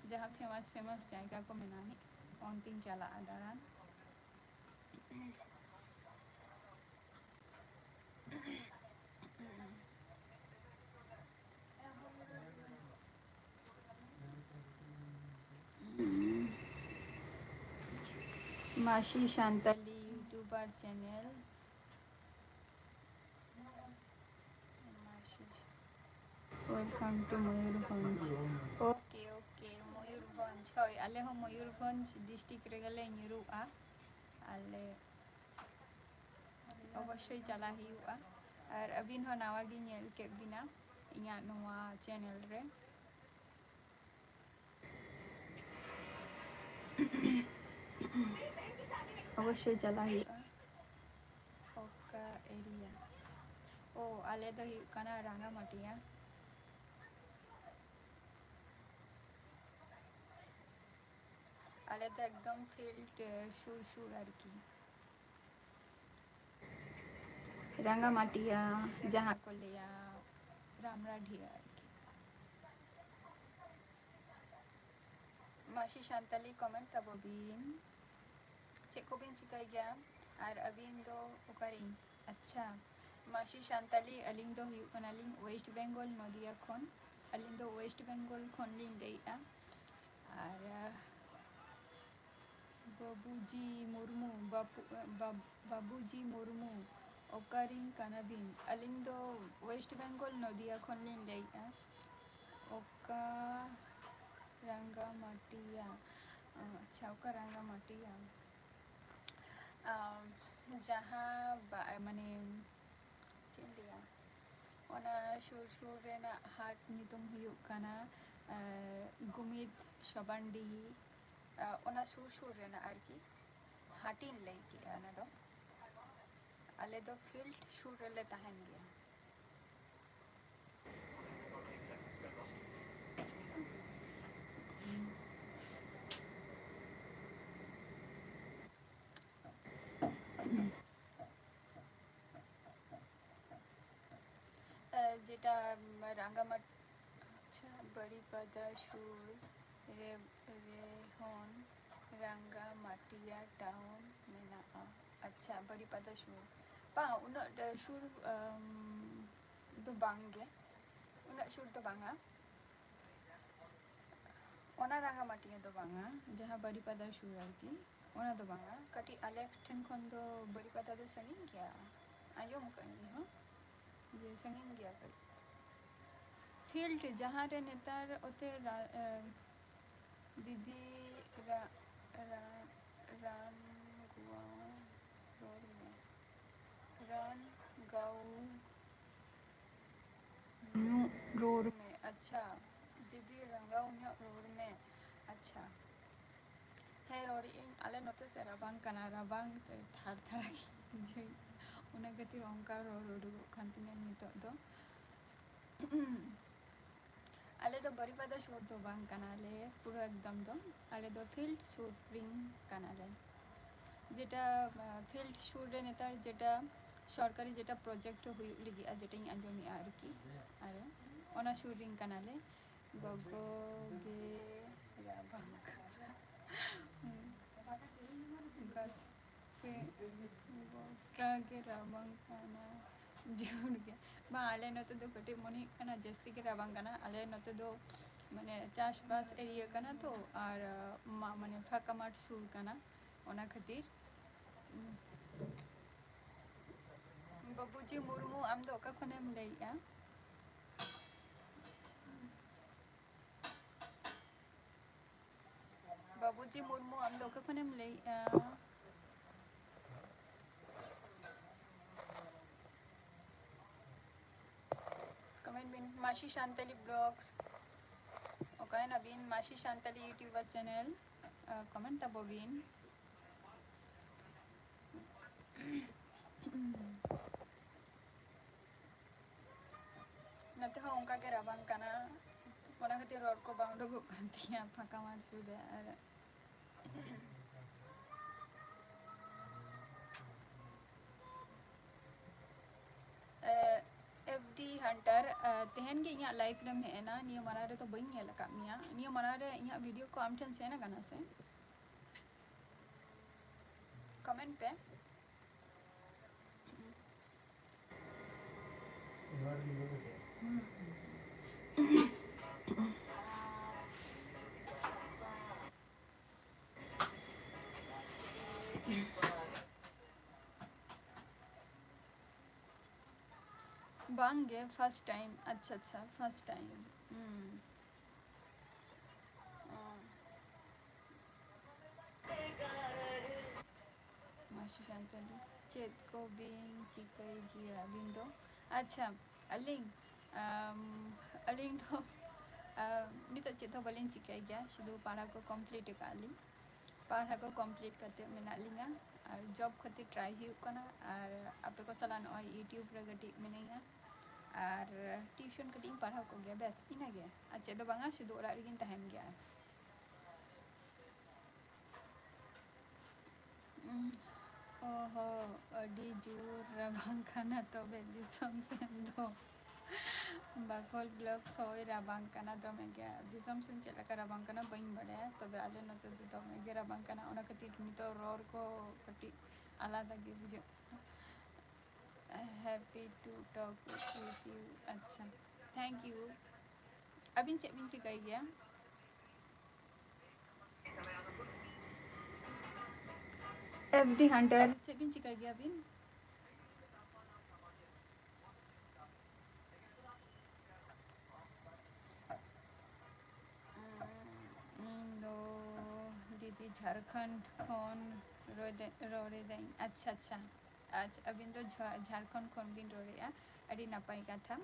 ᱡᱟᱦᱟᱸ famous famous ᱡᱟᱭᱜᱟ ᱠᱚ ᱢᱮᱱᱟᱜᱼᱟ, ᱚᱱᱛᱮᱧ ᱪᱟᱞᱟᱜᱼᱟ ᱫᱟᱬᱟᱱ᱾ ᱢᱟᱥᱤ Santali YouTuber channel᱾ ᱢᱟᱥᱤ, welcome to Mayurbhanj. Okay, okay, Mayurbhanj. ᱦᱳᱭ, ᱟᱞᱮ ᱦᱚᱸ ᱢᱚᱭᱩᱨᱵᱷᱚᱸᱡᱽ district ᱨᱮᱜᱮ ᱞᱮ ᱧᱩᱨᱩᱜᱼᱟ᱾ ᱟᱞᱮ ᱚᱵᱚᱥᱥᱳᱭ ᱪᱟᱞᱟᱜ ᱦᱩᱭᱩᱜᱼᱟ᱾ ᱟᱨ ᱟᱹᱵᱤᱱ ᱦᱚᱸ ᱱᱟᱣᱟ ᱜᱤᱧ ᱧᱮᱞ ᱠᱮᱫ ᱵᱤᱱᱟ ᱤᱧᱟᱹᱜ ᱱᱚᱣᱟ channel ᱨᱮ᱾ ᱚᱵᱚᱥᱥᱳᱭ ᱪᱟᱞᱟᱜ ᱦᱩᱭᱩᱜᱼᱟ᱾ ᱚᱠᱟ area? ᱳ, ᱟᱞᱮ ᱫᱚ ᱦᱩᱭᱩᱜ ᱠᱟᱱᱟ ᱨᱟᱸᱜᱟᱢᱟᱴᱤᱭᱟ᱾ ᱟᱞᱮ ᱫᱚ ᱮᱠᱫᱚᱢ field, ᱮ, ᱥᱩᱨ ᱥᱩᱨ ᱟᱨᱠᱤ᱾ ᱨᱟᱸᱜᱟᱢᱟᱴᱤᱭᱟ, ᱡᱟᱦᱟᱸ ᱠᱚ ᱞᱟᱹᱭᱟ ᱨᱟᱢᱲᱟᱰᱤᱦᱟ ᱟᱨᱠᱤ᱾ ᱢᱟᱹᱥᱤ ᱥᱟᱱᱛᱟᱞᱤ comment ᱛᱟᱵᱚ ᱵᱤᱱ᱾ ᱪᱮᱫ ᱠᱚᱵᱤᱱ ᱪᱤᱠᱟᱹᱭ ᱜᱮᱭᱟ? ᱟᱨ ᱟᱹᱵᱤᱱ ᱫᱚ ᱚᱠᱟᱨᱮᱱ? ᱟᱪᱪᱷᱟ, ᱢᱟᱹᱥᱤ ᱥᱟᱱᱛᱟᱞᱤ, ᱟᱹᱞᱤᱧ ᱫᱚ ᱦᱩᱭᱩᱜ ᱠᱟᱱᱟᱞᱤᱧ West Bengal, ᱱᱚᱫᱤᱭᱟ ᱠᱷᱚᱱ᱾ ᱟᱹᱞᱤᱧ ᱫᱚ West Bengal ᱠᱷᱚᱱ ᱞᱤᱧ ᱞᱟᱹᱭᱮᱫᱼᱟ᱾ ᱟᱨ, ᱟᱦ, ᱵᱟᱹᱵᱩᱡᱤ ᱢᱩᱨᱢᱩ, ᱵᱟᱯᱩ-, ᱵᱟᱵ-, ᱵᱟᱵᱩᱡᱤ ᱢᱩᱨᱢᱩ, ᱚᱠᱟᱨᱮᱱ ᱠᱟᱱᱟᱵᱤᱱ? ᱟᱹᱞᱤᱧ ᱫᱚ West Bengal, ᱱᱚᱫᱤᱭᱟ ᱠᱷᱚᱱ ᱞᱤᱧ ᱞᱟᱹᱭᱮᱫᱼᱟ᱾ ᱚᱠᱟ ᱨᱟᱝᱜᱟᱢᱟᱴᱤᱭᱟ? ᱟᱪᱪᱷᱟ, ᱚᱠᱟ ᱨᱟᱝᱜᱟᱢᱟᱴᱤᱭᱟ? ᱟᱢ, ᱡᱟᱦᱟᱸ ᱵᱟ-, ᱢᱟᱱᱮ, ᱪᱮᱫ ᱤᱧ ᱞᱟᱹᱭᱟ, ᱚᱱᱟ ᱥᱩᱨ ᱥᱩᱨ ᱨᱮᱱᱟᱜ ᱦᱟᱴ ᱧᱩᱛᱩᱢ ᱦᱩᱭᱩᱜ ᱠᱟᱱᱟ, ᱮ, ᱜᱩᱢᱤᱫ ᱥᱚᱵᱟᱱᱰᱤ, ᱮ, ᱚᱱᱟ ᱥᱩᱨ ᱥᱩᱨ ᱨᱮᱱᱟᱜ ᱟᱨᱠᱤ ᱦᱟᱴᱤᱧ ᱞᱟᱹᱭ ᱠᱮᱜᱼᱟ ᱚᱱᱟ ᱫᱚ᱾ ᱟᱞᱮ ᱫᱚ field ᱥᱩᱨ ᱨᱮᱞᱮ ᱛᱟᱦᱮᱱ ᱜᱮᱭᱟ᱾ ᱮ, ᱡᱮᱴᱟ, ᱩᱢ, ᱨᱟᱝᱜᱟᱢᱟᱴ-, ᱟᱪᱪᱷᱟ, ᱵᱟᱨᱤᱯᱟᱫᱟ ᱥᱩᱨ ᱨᱮ, ᱨᱮᱦᱚᱸ ᱨᱟᱝᱜᱟᱢᱟᱴᱤᱭᱟ town ᱢᱮᱱᱟᱜᱼᱟ᱾ ᱟᱪᱪᱷᱟ, ᱵᱟᱨᱤᱯᱟᱫᱟ ᱥᱩᱨ᱾ ᱵᱟᱝ, ᱩᱱᱟᱹᱜ ᱰᱮ-, ᱥᱩᱨ, ᱟᱢ, ᱫᱚ ᱵᱟᱝ ᱜᱮ, ᱩᱱᱟᱹᱜ ᱥᱩᱨ ᱫᱚ ᱵᱟᱝᱟ᱾ ᱚᱱᱟ ᱨᱟᱝᱜᱟᱢᱟᱴᱤᱭᱟ ᱫᱚ ᱵᱟᱝᱟ, ᱡᱟᱦᱟᱸ ᱵᱟᱨᱤᱯᱟᱫᱟ ᱥᱩᱨ ᱟᱨᱠᱤ, ᱚᱱᱟ ᱫᱚ ᱵᱟᱝᱟ᱾ ᱠᱟᱹᱴᱤᱡ ᱟᱞᱮ ᱴᱷᱮᱱ ᱠᱷᱚᱱ ᱫᱚ ᱵᱟᱨᱤᱯᱟᱫᱟ ᱫᱚ ᱥᱟᱺᱜᱤᱧ ᱜᱮᱭᱟ, ᱟᱸᱡᱚᱢ ᱟᱠᱟᱫ ᱟᱹᱧ ᱤᱧ ᱦᱚᱸ ᱡᱮ ᱥᱟᱺᱜᱤᱧ ᱜᱮᱭᱟ ᱠᱟᱹᱴᱤᱡ᱾ Field ᱡᱟᱦᱟᱸ ᱨᱮ ᱱᱮᱛᱟᱨ ᱚᱛᱮ ᱨᱟ-, ᱮ, ᱫᱤᱫᱤ ᱨᱟ-, ᱨᱟ-, ᱨᱟᱱ ᱜᱩᱣᱟ ᱨᱚᱲ ᱢᱮ, ᱨᱟᱱ ᱜᱟᱣ ᱧᱚᱜ ᱨᱚᱲ ᱢᱮ᱾ ᱟᱪᱪᱷᱟ, ᱫᱤᱫᱤ, ᱨᱟᱸᱜᱟᱣ ᱧᱚᱜ ᱨᱚᱲ ᱢᱮ᱾ ᱟᱪᱪᱷᱟ, ᱦᱮᱸ, ᱨᱚᱲᱮᱫ ᱟᱹᱧ, ᱟᱞᱮ ᱱᱚᱛᱮ ᱥᱮ ᱨᱟᱵᱟᱝ ᱠᱟᱱᱟ, ᱨᱟᱵᱟᱝ ᱛᱮ ᱛᱷᱟᱨ ᱛᱷᱟᱨ ᱜᱮᱧ ᱵᱩᱡᱷᱟᱹᱣᱮᱫᱼᱟ, ᱚᱱᱟ ᱠᱷᱟᱹᱛᱤᱨ ᱚᱱᱠᱟ ᱨᱚᱲ ᱩᱰᱩᱠᱚᱜ ᱠᱟᱱ ᱛᱤᱧᱟᱹ ᱱᱤᱛᱚᱜ ᱫᱚ᱾ ᱟᱞᱮ ᱫᱚ ᱵᱟᱨᱤᱯᱟᱫᱟ ᱥᱩᱨ ᱫᱚ ᱵᱟᱝ ᱠᱟᱱᱟᱞᱮ ᱯᱩᱨᱟᱹ ᱮᱠᱫᱚᱢ ᱫᱚ, ᱟᱞᱮ ᱫᱚ field ᱥᱩᱨ ᱨᱤᱱ ᱠᱟᱱᱟᱞᱮ᱾ ᱡᱮᱴᱟ, ᱟ, field ᱥᱩᱨ ᱨᱮ ᱱᱮᱛᱟᱨ ᱡᱮᱴᱟ ᱥᱚᱨᱠᱟᱨᱤ ᱡᱮᱴᱟ project ᱦᱩᱭᱩᱜ ᱞᱟᱹᱜᱤᱫᱼᱟ, ᱡᱮᱴᱟᱧ ᱟᱸᱡᱚᱢᱮᱫᱼᱟ ᱟᱨᱠᱤ, ᱟᱨ ᱚᱱᱟ ᱥᱩᱨ ᱨᱤᱱ ᱠᱟᱱᱟᱞᱮ᱾ ᱜᱚᱜᱚ ᱜᱮ ᱨᱟᱵᱟᱝ ᱠᱟᱱᱟ᱾ ᱜᱚᱴᱟ ᱜᱮ ᱨᱟᱵᱟᱝ ᱠᱟᱱᱟ, ᱡᱳᱨ ᱜᱮ᱾ ᱵᱟᱝ, ᱟᱞᱮ ᱱᱚᱛᱮ ᱫᱚ ᱠᱟᱹᱴᱤᱡ ᱢᱚᱱᱮ ᱦᱩᱭᱩᱜ ᱠᱟᱱᱟ ᱡᱟᱹᱥᱛᱤ ᱜᱮ ᱨᱟᱵᱟᱝ ᱠᱟᱱᱟ᱾ ᱟᱞᱮ ᱱᱚᱛᱮ ᱫᱚ ᱢᱟᱱᱮ ᱪᱟᱥᱵᱟᱥ area ᱠᱟᱱᱟ ᱛᱚ, ᱟᱨ ᱢᱟ-, ᱢᱟᱱᱮ ᱯᱷᱟᱸᱠᱟ ᱢᱟᱴᱷ ᱥᱩᱨ ᱠᱟᱱᱟ, ᱚᱱᱟ ᱠᱷᱟᱹᱛᱤᱨ᱾ ᱵᱟᱹᱵᱩᱡᱤ ᱢᱩᱨᱢᱩ, ᱟᱢ ᱫᱚ ᱚᱠᱟ ᱠᱷᱚᱱᱮᱢ ᱞᱟᱹᱭᱮᱜᱼᱟ? ᱵᱟᱹᱵᱩᱡᱤ ᱢᱩᱨᱢᱩ, ᱟᱢ ᱫᱚ ᱚᱠᱟ ᱠᱷᱚᱱᱮᱢ ᱞᱟᱹᱭᱮᱜᱼᱟ? Comment ᱵᱤᱱ, ᱢᱟᱹᱥᱤ ᱥᱟᱱᱛᱟᱞᱤ vlogs᱾ ᱚᱠᱟᱭᱮᱱᱟ ᱵᱤᱱ, ᱢᱟᱹᱥᱤ ᱥᱟᱱᱛᱟᱞᱤ YouTuber channel? ᱟᱸ, comment ᱛᱟᱵᱚ ᱵᱤᱱ᱾ ᱱᱚᱛᱮ ᱦᱚᱸ ᱚᱱᱠᱟ ᱜᱮ ᱨᱟᱵᱟᱝ ᱠᱟᱱᱟ, ᱚᱱᱟ ᱠᱷᱟᱹᱛᱤᱨ ᱨᱚᱲ ᱠᱚ ᱵᱟᱝ ᱩᱰᱩᱠᱚᱜ ᱠᱟᱱ ᱛᱤᱧᱟᱹ ᱯᱷᱟᱸᱠᱟ ᱢᱟᱴᱷ ᱥᱩᱨ ᱨᱮ᱾ ᱟᱨ ᱮ, F D Hunter, ᱮ, ᱛᱮᱦᱮᱧ ᱜᱮ ᱤᱧᱟᱹᱜ live ᱨᱮᱢ ᱦᱮᱡ ᱮᱱᱟ, ᱱᱤᱭᱟᱹ ᱢᱟᱲᱟᱝ ᱨᱮᱫᱚ ᱵᱟᱹᱧ ᱧᱮᱞ ᱟᱠᱟᱫ ᱢᱮᱭᱟ᱾ ᱱᱤᱭᱟᱹ ᱢᱟᱲᱟᱝ ᱨᱮ ᱤᱧᱟᱹᱜ video ᱠᱚ ᱟᱢ ᱴᱷᱮᱱ ᱥᱮᱱ ᱟᱠᱟᱱᱟ ᱥᱮ? Comment ᱯᱮ᱾ ᱵᱟᱝ ᱜᱮ, first time᱾ ᱟᱪᱪᱷᱟ, ᱟᱪᱪᱷᱟ, first time᱾ ᱦᱩᱸ᱾ ᱚ᱾ ᱢᱟᱹᱥᱤ ᱥᱟᱱᱛᱟᱞᱤ, ᱪᱮᱫ ᱠᱚᱵᱤᱱ ᱪᱤᱠᱟᱹᱭ ᱜᱮᱭᱟ ᱟᱹᱵᱤᱱ ᱫᱚ? ᱟᱪᱪᱷᱟ, ᱟᱹᱞᱤᱧ, ᱟᱢ, ᱟᱹᱞᱤᱧ ᱫᱚ, ᱟᱢ, ᱱᱤᱛᱚᱜ ᱪᱮᱫ ᱦᱚᱸ ᱵᱟᱹᱞᱤᱧ ᱪᱤᱠᱟᱹᱭ ᱜᱮᱭᱟ, ᱥᱩᱫᱷᱩ ᱯᱟᱲᱦᱟᱣ ᱠᱚ complete ᱟᱠᱟᱫ ᱞᱤᱧ᱾ ᱯᱟᱲᱦᱟᱣ ᱠᱚ complete ᱠᱟᱛᱮ ᱢᱮᱱᱟᱜ ᱞᱤᱧᱟ ᱟᱨ job ᱠᱷᱟᱹᱛᱤᱨ try ᱦᱩᱭᱩᱜ ᱠᱟᱱᱟ, ᱟᱨ ᱟᱯᱮ ᱠᱚ ᱥᱟᱞᱟᱜ ᱱᱚᱜᱼᱚᱭ YouTube ᱨᱮ ᱠᱟᱹᱴᱤᱡ ᱢᱤᱱᱟᱹᱧᱟ, ᱟᱨ tuition ᱠᱟᱹᱴᱤᱡ ᱤᱧ ᱯᱟᱲᱦᱟᱣ ᱠᱚᱜᱮᱭᱟ, ᱵᱮᱥ ᱤᱱᱟᱹᱜᱮ, ᱟᱨ ᱪᱮᱫ ᱫᱚ ᱵᱟᱝᱟ, ᱥᱩᱫᱷᱩ ᱚᱲᱟᱜ ᱨᱮᱜᱤᱧ ᱛᱟᱦᱮᱱ ᱜᱮᱭᱟ᱾ ᱩᱸ, ᱚ ᱦᱚ, ᱟᱹᱰᱤ ᱡᱳᱨ ᱨᱟᱵᱟᱝ ᱠᱟᱱᱟ ᱛᱚᱵᱮ ᱫᱤᱥᱚᱢ ᱥᱮᱱ ᱫᱚ᱾ ᱵᱟᱠᱷᱳᱞ vlogs, ᱦᱳᱭ, ᱨᱟᱵᱟᱝ ᱠᱟᱱᱟ ᱫᱚᱢᱮ ᱜᱮ᱾ ᱫᱤᱥᱚᱢ ᱥᱮᱱ ᱪᱮᱫ ᱞᱮᱠᱟ ᱨᱟᱵᱟᱝ ᱠᱟᱱᱟ ᱵᱟᱹᱧ ᱵᱟᱲᱟᱭᱟ, ᱛᱚᱵᱮ ᱟᱞᱮ ᱱᱚᱛᱮ ᱫᱚ ᱫᱚᱢᱮ ᱜᱮ ᱨᱟᱵᱟᱝ ᱠᱟᱱᱟ, ᱚᱱᱟ ᱠᱷᱟᱹᱛᱤᱨ ᱱᱤᱛᱚᱜ ᱨᱚᱲ ᱠᱚ ᱠᱟᱹᱴᱤᱡ ᱟᱞᱟᱫᱟ ᱜᱮ ᱵᱩᱡᱷᱟᱹᱜ ᱠᱟᱱᱟ᱾ Happy to talk with you. ᱟᱪᱪᱷᱟ, thank you. ᱟᱹᱵᱤᱱ ᱪᱮᱫ ᱵᱤᱱ ᱪᱤᱠᱟᱹᱭ ᱜᱮᱭᱟ? F D Hunter, ᱪᱮᱫ ᱵᱤᱱ ᱪᱤᱠᱟᱹᱭ ᱜᱮᱭᱟ ᱟᱹᱵᱤᱱ? ᱤᱧ ᱫᱚ ᱫᱤᱫᱤ ᱡᱷᱟᱲᱠᱷᱚᱸᱰ ᱠᱷᱚᱱ ᱨᱚᱲ ᱫᱟ-, ᱨᱚᱲ ᱮᱫᱟᱹᱧ᱾ ᱟᱪᱪᱷᱟ, ᱟᱪᱪᱷᱟ᱾ ᱟᱪᱪᱷᱟ, ᱟᱹᱵᱤᱱ ᱫᱚ ᱡᱷᱟ-, ᱡᱷᱟᱲᱠᱷᱚᱸᱰ ᱠᱷᱚᱱ ᱵᱤᱱ ᱨᱚᱲᱮᱫᱼᱟ᱾ ᱟᱹᱰᱤ ᱱᱟᱯᱟᱭ ᱠᱟᱛᱷᱟ᱾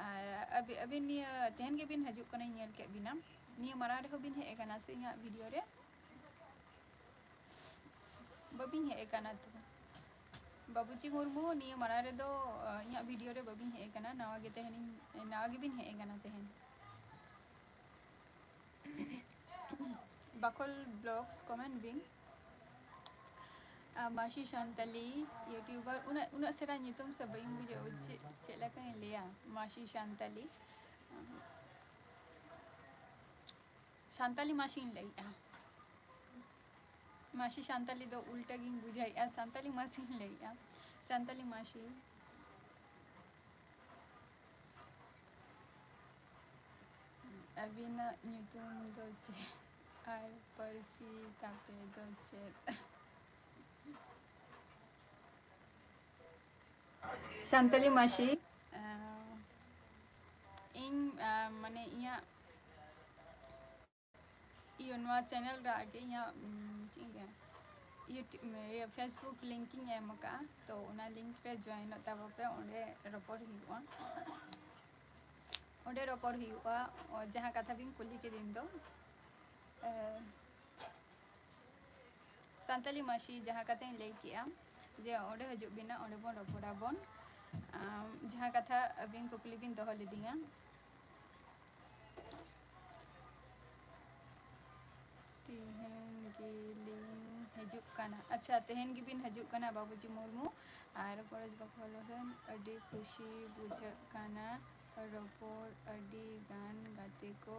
ᱟᱨ ᱟᱹᱵᱤ-, ᱟᱹᱵᱤᱱ ᱱᱤᱭᱟᱹ ᱛᱮᱦᱮᱧ ᱜᱮᱵᱤᱱ ᱦᱤᱡᱩᱜ ᱠᱟᱱᱟ, ᱧᱮᱞ ᱠᱮᱫ ᱵᱤᱱᱟ᱾ ᱱᱤᱭᱟᱹ ᱢᱟᱲᱟᱝ ᱨᱮᱦᱚᱸ ᱵᱤᱱ ᱦᱮᱡ ᱟᱠᱟᱱᱟ ᱥᱮ ᱤᱧᱟᱹᱜ video ᱨᱮ? ᱵᱟᱹᱵᱤᱱ ᱦᱮᱡ ᱟᱠᱟᱱᱟ ᱛᱚ᱾ ᱵᱟᱵᱩᱡᱤ ᱢᱩᱨᱢᱩ, ᱱᱤᱭᱟᱹ ᱢᱟᱲᱟᱝ ᱨᱮᱫᱚ, ᱟᱸ, ᱤᱧᱟᱹᱜ video ᱨᱮ ᱵᱟᱹᱵᱤᱱ ᱦᱮᱡ ᱟᱠᱟᱱᱟ, ᱱᱟᱣᱟ ᱜᱮ ᱛᱮᱦᱮᱧ, ᱱᱟᱣᱟ ᱜᱮᱵᱤᱱ ᱦᱮᱡ ᱟᱠᱟᱱᱟ ᱛᱮᱦᱮᱧ᱾ ᱵᱟᱠᱷᱳᱞ Vlogs comment ᱵᱤᱱ᱾ ᱟᱸ, ᱢᱟᱹᱥᱤ ᱥᱟᱱᱛᱟᱞᱤ YouTuber, ᱩᱱᱟᱹᱜ, ᱩᱱᱟᱹᱜ ᱥᱮᱬᱟ ᱧᱩᱛᱩᱢ ᱥᱮ ᱵᱟᱹᱧ ᱵᱩᱡᱷᱟᱹᱣ, ᱪᱮᱫ, ᱪᱮᱫ ᱞᱮᱠᱟᱧ ᱞᱟᱹᱭᱟ? ᱢᱟᱹᱥᱤ ᱥᱟᱱᱛᱟᱞᱤ᱾ ᱥᱟᱱᱛᱟᱞᱤ ᱢᱟᱹᱥᱤᱧ ᱞᱟᱹᱭᱮᱜᱼᱟ᱾ ᱢᱟᱹᱥᱤ ᱥᱟᱱᱛᱟᱞᱤ ᱫᱚ ᱩᱞᱴᱟᱹ ᱜᱤᱧ ᱵᱩᱡᱷᱟᱹᱣᱮᱜᱼᱟ, ᱥᱟᱱᱛᱟᱞᱤ ᱢᱟᱹᱥᱤᱧ ᱞᱟᱹᱭᱮᱜᱼᱟ, ᱥᱟᱱᱛᱟᱞᱤ ᱢᱟᱹᱥᱤ᱾ ᱟᱹᱵᱤᱱᱟᱜ ᱧᱩᱛᱩᱢ ᱫᱚ ᱪᱮᱫ? ᱟᱨ ᱯᱟᱹᱨᱥᱤ ᱛᱟᱯᱮ ᱫᱚ ᱪᱮᱫ? ᱥᱟᱱᱛᱟᱞᱤ ᱢᱟᱹᱥᱤ, ᱟᱸ, ᱤᱧ, ᱟᱸ, ᱢᱟᱱᱮ ᱤᱧᱟᱹᱜ ᱤᱭᱟᱹ, ᱱᱚᱣᱟ channel ᱨᱮ ᱟᱨᱠᱤ ᱤᱧᱟᱹᱜ, ᱩᱸ, ᱪᱮᱫ ᱤᱧ ᱞᱟᱹᱭᱟ, YouTube, ᱤᱭᱟᱹ, Facebook link ᱤᱧ ᱮᱢ ᱟᱠᱟᱫᱼᱟ, ᱛᱚ ᱚᱱᱟ link ᱨᱮ joinᱚᱜ ᱛᱟᱵᱚ ᱯᱮ, ᱚᱸᱰᱮ ᱨᱚᱯᱚᱲ ᱦᱩᱭᱩᱜᱼᱟ, ᱚᱸᱰᱮ ᱨᱚᱯᱚᱲ ᱦᱩᱭᱩᱜᱼᱟ, ᱚ, ᱡᱟᱦᱟᱸ ᱠᱟᱛᱷᱟ ᱵᱤᱱ ᱠᱩᱞᱤ ᱠᱤᱫᱤᱧ ᱫᱚ, ᱮ, ᱥᱟᱱᱛᱟᱞᱤ ᱢᱟᱹᱥᱤ ᱡᱟᱦᱟᱸ ᱠᱟᱛᱷᱟᱧ ᱞᱟᱹᱭ ᱠᱮᱜᱼᱟ ᱡᱮ ᱚᱸᱰᱮ ᱦᱤᱡᱩᱜ ᱵᱤᱱ, ᱚᱸᱰᱮ ᱵᱚᱱ ᱨᱚᱯᱚᱲᱟᱵᱚᱱ᱾ ᱟᱢ ᱡᱟᱦᱟᱸ ᱠᱟᱛᱷᱟ ᱟᱹᱵᱤᱱ ᱠᱩᱠᱞᱤ ᱵᱤᱱ ᱫᱚᱦᱚ ᱞᱤᱫᱤᱧᱟ, ᱛᱮᱦᱮᱧ ᱜᱮᱞᱤᱧ ᱦᱤᱡᱩᱜ ᱠᱟᱱᱟ᱾ ᱟᱪᱪᱷᱟ, ᱛᱮᱦᱮᱧ ᱜᱮᱵᱤᱱ ᱦᱤᱡᱩᱜ ᱠᱟᱱᱟ ᱵᱟᱵᱩᱡᱤ ᱢᱩᱨᱢᱩ᱾ ᱟᱨ ᱯᱚᱨᱚᱡᱽ ᱵᱟᱠᱷᱳᱞ ᱦᱚᱸ ᱟᱹᱰᱤ ᱠᱩᱥᱤ ᱵᱩᱡᱷᱟᱹᱜ ᱠᱟᱱᱟ, ᱨᱚᱯᱚᱲ ᱟᱹᱰᱤ ᱜᱟᱱ ᱜᱟᱛᱮ ᱠᱚ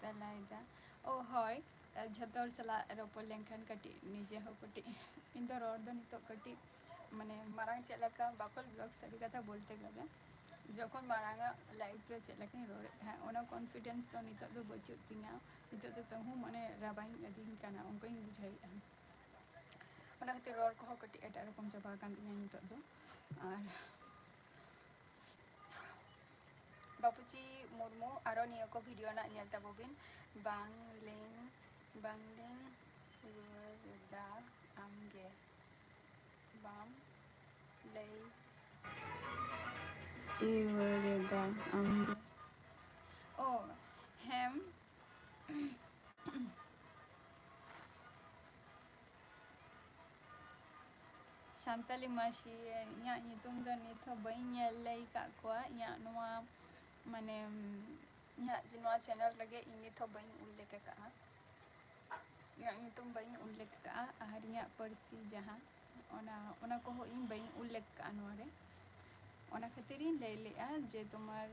ᱛᱟᱞᱟᱭᱮᱫᱟ᱾ ᱳ ᱦᱳᱭ, ᱡᱷᱚᱛᱚ ᱦᱚᱲ ᱥᱟᱞᱟᱜ ᱨᱚᱯᱚᱲ ᱞᱮᱱᱠᱷᱟᱱ ᱠᱟᱹᱴᱤᱡ ᱱᱤᱡᱮ ᱦᱚᱸ ᱠᱟᱹᱴᱤᱡ, ᱤᱧ ᱫᱚ ᱨᱚᱲ ᱫᱚ ᱱᱤᱛᱚᱜ ᱠᱟᱹᱴᱤᱡ ᱢᱟᱱᱮ ᱢᱟᱨᱟᱝ ᱪᱮᱫ ᱞᱮᱠᱟ, ᱵᱟᱠᱚᱞ ᱵᱞᱚᱜ ᱥᱟᱹᱨᱤ ᱠᱟᱛᱷᱟ ᱵᱚᱞᱛᱮ ᱜᱮᱞᱮ ᱡᱚᱠᱷᱚᱱ ᱢᱟᱲᱟᱝ ᱟᱜ ᱞᱟᱭᱤᱯᱷ ᱨᱮ ᱪᱮᱫ ᱞᱮᱠᱟᱧ ᱨᱚᱲᱮᱫ ᱛᱟᱦᱮᱸᱫ, ᱚᱱᱟ ᱠᱚᱱᱯᱷᱤᱰᱮᱱᱥ ᱫᱚ ᱱᱤᱛᱚᱜ ᱫᱚ ᱵᱟᱹᱪᱩᱜ ᱛᱤᱧᱟ᱾ ᱱᱤᱛᱚᱜ ᱫᱚ ᱛᱟᱹᱦᱩ ᱢᱟᱱᱮ ᱨᱟᱵᱟᱧ ᱟᱹᱫᱤᱧ ᱠᱟᱱᱟ, ᱚᱱᱠᱟᱧ ᱵᱩᱡᱷᱟᱹᱣᱮᱫᱼᱟ᱾ ᱚᱱᱟ ᱠᱷᱟᱹᱛᱤᱨ ᱨᱚᱲ ᱠᱚᱦᱚᱸ ᱠᱟᱹᱴᱤᱡ ᱮᱴᱟᱜ ᱨᱚᱠᱚᱢ ᱪᱟᱵᱟ ᱟᱠᱟᱱ ᱛᱤᱧᱟᱹ ᱱᱤᱛᱚᱜ ᱫᱚ᱾ ᱟᱨ ᱵᱟᱯᱩᱪᱤ ᱢᱩᱨᱢᱩ, ᱟᱨᱚ ᱱᱤᱭᱟᱹ ᱠᱚ ᱵᱷᱤᱰᱤᱭᱳ ᱨᱮᱱᱟᱜ ᱧᱮᱞ ᱛᱟᱵᱚ ᱵᱤᱱ᱾ ᱵᱟᱝ ᱞᱮᱝ, ᱵᱟᱝ ᱞᱮᱝ ᱨᱩᱣᱟᱹᱲ ᱮᱫᱟ ᱟᱢᱜᱮ᱾ ᱵᱟᱢ ᱞᱟᱹᱭ ᱨᱩᱣᱟᱹᱲ ᱮᱫᱟ ᱟᱢᱜᱮ᱾ ᱳ, ᱦᱮᱸ᱾ ᱥᱟᱱᱛᱟᱞᱤ ᱢᱟᱹᱥᱤ, ᱤᱧᱟᱹᱜ ᱧᱩᱛᱩᱢ ᱫᱚ ᱱᱤᱛ ᱦᱚᱸ ᱵᱟᱹᱧ ᱧᱮᱞ ᱞᱟᱹᱭ ᱟᱠᱟᱫ ᱠᱚᱣᱟ᱾ ᱤᱧᱟᱹᱜ ᱱᱚᱣᱟ, ᱢᱟᱱᱮ, ᱤᱧᱟᱹᱜ ᱡᱮ ᱱᱚᱣᱟ ᱪᱮᱱᱮᱞ ᱨᱮᱜᱮ ᱤᱧ ᱱᱤᱛ ᱦᱚᱸ ᱵᱟᱹᱧ ᱩᱞᱞᱮᱠᱷ ᱟᱠᱟᱫᱼᱟ᱾ ᱤᱧᱟᱹᱜ ᱧᱩᱛᱩᱢ ᱵᱟᱹᱧ ᱩᱞᱞᱮᱠᱷ ᱟᱠᱟᱫᱼᱟ, ᱟᱨ ᱤᱧᱟᱹᱜ ᱯᱟᱹᱨᱥᱤ ᱡᱟᱦᱟᱸ, ᱚᱱᱟ, ᱚᱱᱟ ᱠᱚᱦᱚᱸ ᱤᱧ ᱵᱟᱹᱧ ᱩᱞᱞᱮᱠᱷ ᱟᱠᱟᱫᱼᱟ ᱱᱚᱣᱟ ᱨᱮ᱾ ᱚᱱᱟ ᱠᱷᱟᱹᱛᱤᱨ ᱤᱧ ᱞᱟᱹᱭ ᱞᱮᱫᱼᱟ ᱡᱮ ᱛᱳᱢᱟᱨ,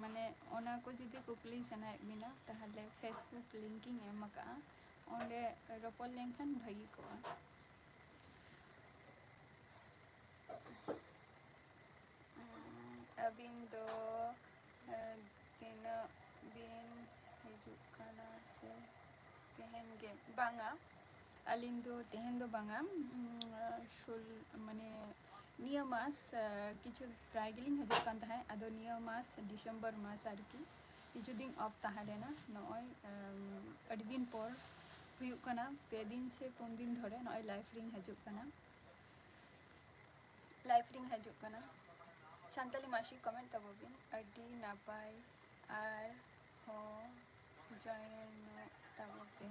ᱢᱟᱱᱮ, ᱚᱱᱟ ᱠᱚ ᱡᱩᱫᱤ ᱠᱩᱠᱞᱤ ᱥᱟᱱᱟᱭᱮᱫ ᱵᱤᱱᱟ, ᱛᱟᱦᱚᱞᱮ Facebook ᱞᱤᱝᱠ ᱤᱧ ᱮᱢ ᱟᱠᱟᱫᱼᱟ, ᱚᱸᱰᱮ ᱨᱚᱯᱚᱲ ᱞᱮᱱᱠᱷᱟᱱ ᱵᱷᱟᱹᱜᱤ ᱠᱚᱜᱼᱟ᱾ ᱟᱹᱵᱤᱱ ᱫᱚ, ᱮ, ᱛᱤᱱᱟᱹᱜ ᱵᱤᱱ ᱦᱤᱡᱩᱜ ᱠᱟᱱᱟ ᱥᱮ ᱛᱮᱦᱮᱧ ᱜᱮ? ᱵᱟᱝᱟ, ᱟᱹᱞᱤᱧ ᱫᱚ ᱛᱮᱦᱮᱧ ᱫᱚ ᱵᱟᱝᱟ, ᱩᱢ, ᱥᱳᱞ-, ᱢᱟᱱᱮ, ᱱᱤᱭᱟᱹ ᱢᱟᱥ, ᱮ, ᱠᱤᱪᱷᱩ ᱯᱨᱟᱭ ᱜᱮᱞᱤᱧ ᱦᱤᱡᱩᱜ ᱠᱟᱱ ᱛᱟᱦᱮᱸᱫ, ᱟᱫᱚ ᱱᱤᱭᱟᱹ ᱢᱟᱥ ᱰᱤᱥᱮᱢᱵᱚᱨ ᱢᱟᱥ ᱟᱨᱠᱤ ᱠᱤᱪᱷᱩ ᱫᱤᱱ ᱚᱯᱷ ᱛᱟᱦᱮᱸ ᱞᱮᱱᱟ᱾ ᱱᱚᱜᱼᱚᱭ, ᱮᱢ, ᱟᱹᱰᱤ ᱫᱤᱱ ᱯᱚᱨ ᱦᱩᱭᱩᱜ ᱠᱟᱱᱟ, ᱯᱮ ᱫᱤᱱ ᱥᱮ ᱯᱩᱱ ᱫᱤᱱ ᱫᱷᱚᱨᱮ ᱱᱚᱜᱼᱚᱭ ᱞᱟᱭᱤᱵᱷ ᱨᱤᱧ ᱦᱤᱡᱩᱜ ᱠᱟᱱᱟ᱾ ᱞᱟᱭᱤᱵᱷ ᱨᱤᱧ ᱦᱤᱡᱩᱜ ᱠᱟᱱᱟ᱾ ᱥᱟᱱᱛᱟᱞᱤ ᱢᱟᱹᱥᱤ ᱠᱚᱢᱮᱱᱴ ᱛᱟᱵᱚ ᱵᱤᱱ, ᱟᱹᱰᱤ ᱱᱟᱯᱟᱭ᱾ ᱟᱨ ᱦᱚᱸ ᱡᱚᱭᱮᱱᱚᱜ ᱛᱟᱵᱚ ᱯᱮ᱾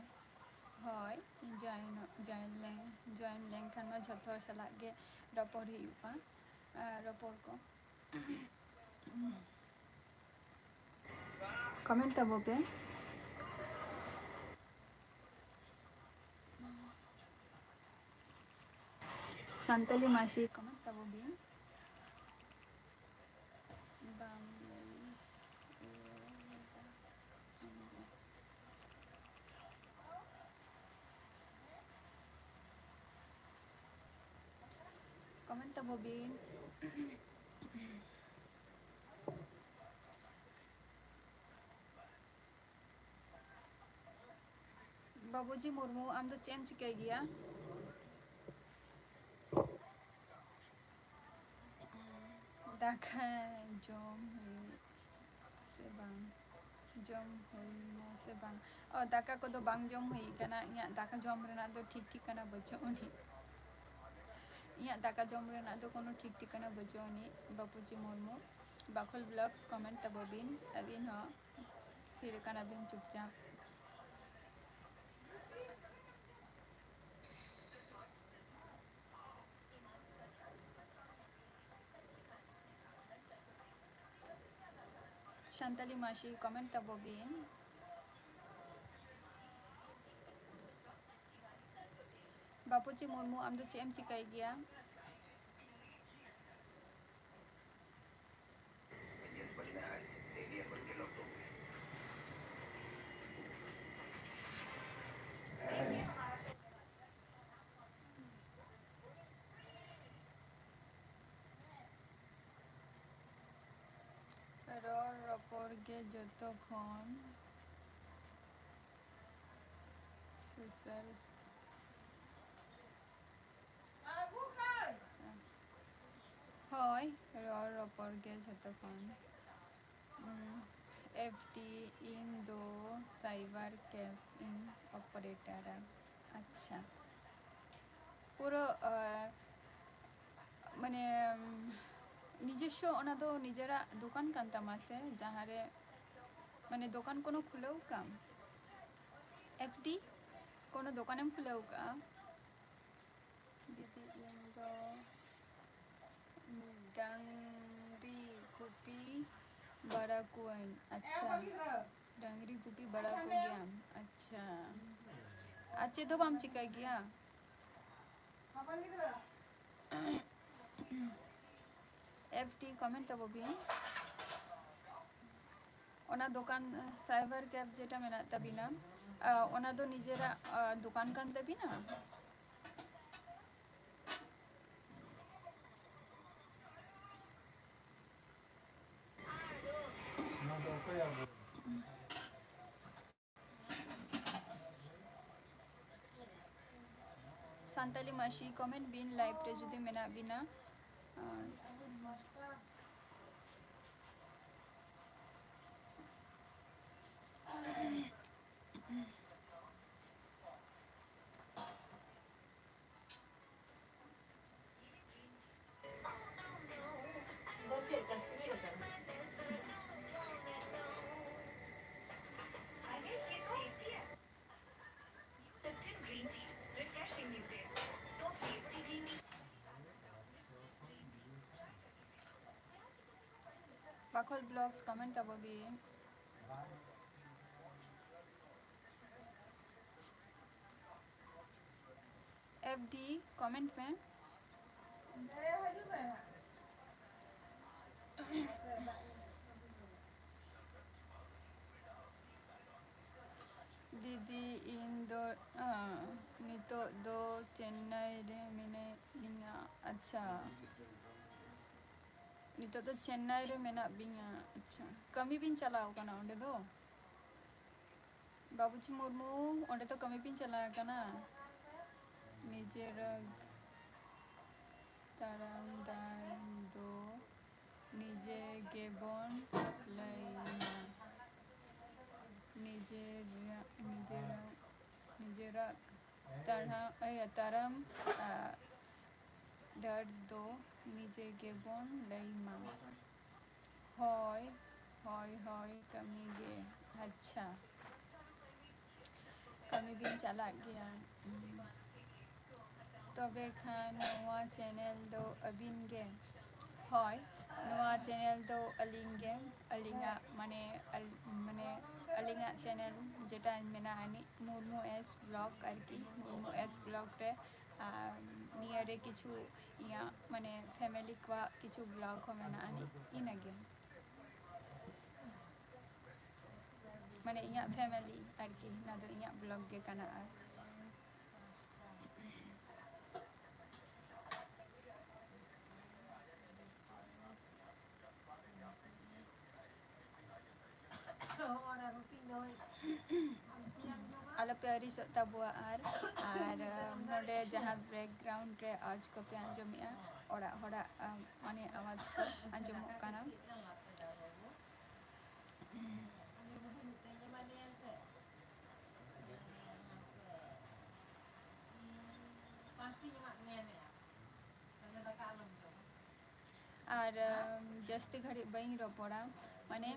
ᱦᱳᱭ, ᱡᱚᱭᱮᱱᱚᱜ, ᱡᱚᱭᱮᱱ ᱞᱮᱱ, ᱡᱚᱭᱮᱱ ᱞᱮᱱᱠᱷᱟᱱ ᱢᱟ ᱡᱷᱚᱛᱚ ᱦᱚᱲ ᱥᱟᱞᱟᱜ ᱜᱮ ᱨᱚᱯᱚᱲ ᱦᱩᱭᱩᱜᱼᱟ, ᱟᱨ ᱨᱚᱯᱚᱲ ᱠᱚ᱾ ᱠᱚᱢᱮᱱᱴ ᱛᱟᱵᱚ ᱯᱮ᱾ ᱥᱟᱱᱛᱟᱞᱤ ᱢᱟᱹᱥᱤ ᱠᱚᱢᱮᱱᱴ ᱛᱟᱵᱚ ᱵᱤᱱ᱾ ᱵᱟᱝ ᱞᱟᱹᱭ ᱤᱭᱟᱹ ᱞᱮᱫᱟ ᱟᱢᱜᱮ᱾ Comment ᱛᱟᱵᱚ ᱵᱤᱱ᱾ ᱵᱟᱵᱩᱡᱤ ᱢᱩᱨᱢᱩ, ᱟᱢ ᱫᱚ ᱪᱮᱫ ᱮᱢ ᱪᱤᱠᱟᱹᱭ ᱜᱮᱭᱟ? ᱫᱟᱠᱟ ᱡᱚᱢ ᱦᱩᱭᱩᱜ ᱥᱮ ᱵᱟᱝ? ᱡᱚᱢ ᱦᱩᱭᱱᱟ ᱥᱮ ᱵᱟᱝ? ᱚ, ᱫᱟᱠᱟ ᱠᱚᱫᱚ ᱵᱟᱝ ᱡᱚᱢ ᱦᱩᱭ ᱠᱟᱱᱟ᱾ ᱤᱧᱟᱹᱜ ᱫᱟᱠᱟ ᱡᱚᱢ ᱨᱮᱱᱟᱜ ᱫᱚ ᱴᱷᱤᱠ ᱴᱷᱤᱠᱟᱹᱱᱟ ᱵᱟᱹᱪᱩᱜ ᱟᱹᱱᱤᱡ᱾ ᱤᱧᱟᱹᱜ ᱫᱟᱠᱟ ᱡᱚᱢ ᱨᱮᱱᱟᱜ ᱫᱚ ᱠᱳᱱᱳ ᱴᱷᱤᱠ ᱴᱷᱤᱠᱟᱹᱱᱟ ᱵᱟᱹᱪᱩᱜ ᱟᱹᱱᱤᱡ᱾ ᱵᱟᱯᱩᱡᱤ ᱢᱩᱨᱢᱩ, ᱵᱟᱠᱷᱳᱞ vlogs comment ᱛᱟᱵᱚ ᱵᱤᱱ᱾ ᱟᱹᱵᱤᱱ ᱦᱚᱸ ᱛᱷᱤᱨ ᱟᱠᱟᱱᱟ ᱵᱤᱱ ᱪᱩᱯᱪᱟᱯ᱾ ᱥᱟᱱᱛᱟᱞᱤ ᱢᱟᱹᱥᱤ, comment ᱛᱟᱵᱚ ᱵᱤᱱ᱾ ᱵᱟᱯᱩᱡᱤ ᱢᱩᱨᱢᱩ, ᱟᱢ ᱫᱚ ᱪᱮᱫ ᱮᱢ ᱪᱤᱠᱟᱹᱭ ᱜᱮᱭᱟ? ᱨᱚᱲ ᱨᱚᱯᱚᱲ ᱜᱮ ᱡᱚᱛᱚ ᱠᱷᱚᱱ ᱥᱩᱥᱟᱹᱨ᱾ ᱦᱳᱭ, ᱨᱚᱲ ᱨᱚᱯᱚᱲ ᱜᱮ ᱡᱚᱛᱚ ᱠᱷᱚᱱ᱾ ᱩᱸ, ᱮᱯᱷ ᱰᱤ, ᱤᱧ ᱫᱚ cyber cafe ᱤᱧ operatorᱟ᱾ ᱟᱪᱪᱷᱟ, ᱯᱩᱨᱟᱹ, ᱟ, ᱢᱟᱱᱮ, ᱱᱤᱡᱚᱥᱥᱚ ᱚᱱᱟ ᱫᱚ ᱱᱤᱡᱮᱨᱟᱜ ᱫᱚᱠᱟᱱ ᱠᱟᱱ ᱛᱟᱢᱟ ᱥᱮ, ᱡᱟᱦᱟᱸ ᱨᱮ, ᱢᱟᱱᱮ, ᱫᱚᱠᱟᱱ ᱠᱳᱱᱳ ᱠᱷᱩᱞᱟᱹᱣ ᱠᱟᱜ ᱟᱢ? ᱮᱯᱷ ᱰᱤ, ᱠᱳᱱᱳ ᱫᱚᱠᱟᱱᱮᱢ ᱠᱷᱩᱞᱟᱹᱣ ᱠᱟᱜᱼᱟ? ᱫᱤᱫᱤ, ᱤᱧ ᱫᱚ ᱰᱟᱝᱨᱤ ᱜᱩᱯᱤ ᱵᱟᱲᱟ ᱠᱚᱣᱟᱹᱧ᱾ ᱟᱪᱪᱷᱟ, ᱰᱟᱝᱨᱤ ᱜᱩᱯᱤ ᱵᱟᱲᱟ ᱠᱚᱜᱮᱭᱟᱢ᱾ ᱟᱪᱪᱷᱟ, ᱟᱨ ᱪᱮᱫ ᱫᱚ ᱵᱟᱢ ᱪᱤᱠᱟᱹᱭ ᱜᱮᱭᱟ? ᱮᱯᱷ ᱰᱤ comment ᱛᱟᱵᱚ ᱵᱤᱱ᱾ ᱚᱱᱟ ᱫᱚᱠᱟᱱ, cyber cafe ᱡᱮᱴᱟ ᱢᱮᱱᱟᱜ ᱛᱟᱵᱤᱱᱟ, ᱟ, ᱚᱱᱟ ᱫᱚ ᱱᱤᱡᱮᱨᱟᱜ, ᱟ, ᱫᱚᱠᱟᱱ ᱠᱟᱱ ᱛᱟᱵᱤᱱᱟ? ᱥᱟᱱᱛᱟᱞᱤ ᱢᱟᱹᱥᱤ, comment ᱵᱤᱱ live ᱨᱮ ᱡᱩᱫᱤ ᱢᱮᱱᱟᱜ ᱵᱤᱱᱟ᱾ ᱟᱨ ᱵᱟᱠᱷᱳᱞ Vlogs comment ᱛᱟᱵᱚ ᱵᱤᱱ᱾ F D comment ᱢᱮ᱾ ᱫᱤᱫᱤ, ᱤᱧ ᱫᱚ, ᱟᱸ, ᱱᱤᱛᱚᱜ ᱫᱚ ᱪᱮᱱᱱᱟᱭ ᱨᱮ ᱢᱮᱱᱟᱜ ᱞᱤᱧᱟ᱾ ᱟᱪᱪᱷᱟ, ᱱᱤᱛᱚᱜ ᱫᱚ ᱪᱮᱱᱱᱟᱭ ᱨᱮ ᱢᱮᱱᱟᱜ ᱵᱤᱧᱟ᱾ ᱟᱪᱪᱷᱟ, ᱠᱟᱹᱢᱤ ᱵᱤᱱ ᱪᱟᱞᱟᱣ ᱠᱟᱱᱟ ᱚᱸᱰᱮ ᱫᱚ? ᱵᱟᱵᱩᱡᱤ ᱢᱩᱨᱢᱩ, ᱚᱸᱰᱮ ᱫᱚ ᱠᱟᱹᱢᱤ ᱵᱤᱱ ᱪᱟᱞᱟᱣ ᱠᱟᱱᱟ? ᱱᱤᱡᱮᱨᱟᱜ ᱛᱟᱲᱟᱢ ᱰᱟᱦᱟᱨ ᱫᱚ ᱱᱤᱡᱮ ᱜᱮᱵᱚᱱ ᱞᱟᱹᱭ ᱢᱟ᱾ ᱱᱤᱡᱮᱨᱟᱜ, ᱱᱤᱡᱮᱨᱟᱜ, ᱱᱤᱡᱮᱨᱟᱜ ᱛᱟᱲᱟᱢ, ᱤᱭᱟᱹ, ᱛᱟᱲᱟᱢ, ᱟ, ᱰᱟᱦᱟᱨ ᱫᱚ ᱱᱤᱡᱮ ᱜᱮᱵᱚᱱ ᱞᱟᱹᱭ ᱢᱟ᱾ ᱦᱳᱭ, ᱦᱳᱭ, ᱦᱳᱭ, ᱠᱟᱹᱢᱤ ᱜᱮ᱾ ᱟᱪᱪᱷᱟ, ᱠᱟᱹᱢᱤ ᱵᱤᱱ ᱪᱟᱞᱟᱜ ᱜᱮᱭᱟ᱾ ᱛᱚᱵᱮ ᱠᱷᱟᱱ ᱱᱚᱣᱟ channel ᱫᱚ ᱟᱹᱵᱤᱱ ᱜᱮ? ᱦᱳᱭ, ᱱᱚᱣᱟ channel ᱫᱚ ᱟᱹᱞᱤᱧ ᱜᱮ, ᱟᱹᱞᱤᱧᱟᱜ ᱢᱟᱱᱮ, ᱟᱹᱞ-, ᱢᱟᱱᱮ ᱟᱹᱞᱤᱧᱟᱜ channel ᱡᱮᱴᱟ ᱢᱮᱱᱟᱜᱼᱟ ᱟᱹᱱᱤᱡ ᱢᱩᱨᱢᱩ S Vlog ᱟᱨᱠᱤ, ᱢᱩᱨᱢᱩ S Vlog ᱨᱮ᱾ ᱟᱨ ᱱᱤᱭᱟᱹ ᱨᱮ ᱠᱤᱪᱷᱩ ᱤᱧᱟᱹᱜ ᱢᱟᱱᱮ family ᱠᱚᱣᱟᱜ ᱠᱤᱪᱷᱩ vlog ᱦᱚᱸ ᱢᱮᱱᱟᱜᱼᱟ ᱟᱹᱱᱤᱡ, ᱤᱱᱟᱹᱜᱮ᱾ ᱢᱟᱱᱮ ᱤᱧᱟᱹᱜ family ᱟᱨᱠᱤ, ᱚᱱᱟ ᱫᱚ ᱤᱧᱟᱹᱜ vlog ᱜᱮ ᱠᱟᱱᱟ᱾ ᱟᱨ ᱟᱯᱮ ᱟᱹᱨᱤᱥᱚᱜ ᱛᱟᱵᱚᱣᱟ᱾ ᱟᱨ ᱟᱨ ᱱᱚᱰᱮ ᱡᱟᱦᱟᱸ ᱵᱮᱠᱜᱨᱟᱣᱩᱱᱰ ᱨᱮ ᱟᱣᱟᱡᱽ ᱠᱚᱯᱮ ᱟᱸᱡᱚᱢᱮᱜᱼᱟ, ᱚᱲᱟᱜ ᱦᱚᱲᱟᱜ ᱢᱟᱱᱮ ᱟᱣᱟᱡᱽ ᱠᱚ ᱟᱸᱡᱚᱢᱚᱜ ᱠᱟᱱᱟ᱾ ᱟᱨ ᱡᱟᱹᱥᱛᱤ ᱜᱷᱟᱹᱲᱤᱡ ᱵᱟᱹᱧ ᱨᱚᱯᱚᱲᱟ, ᱢᱟᱱᱮ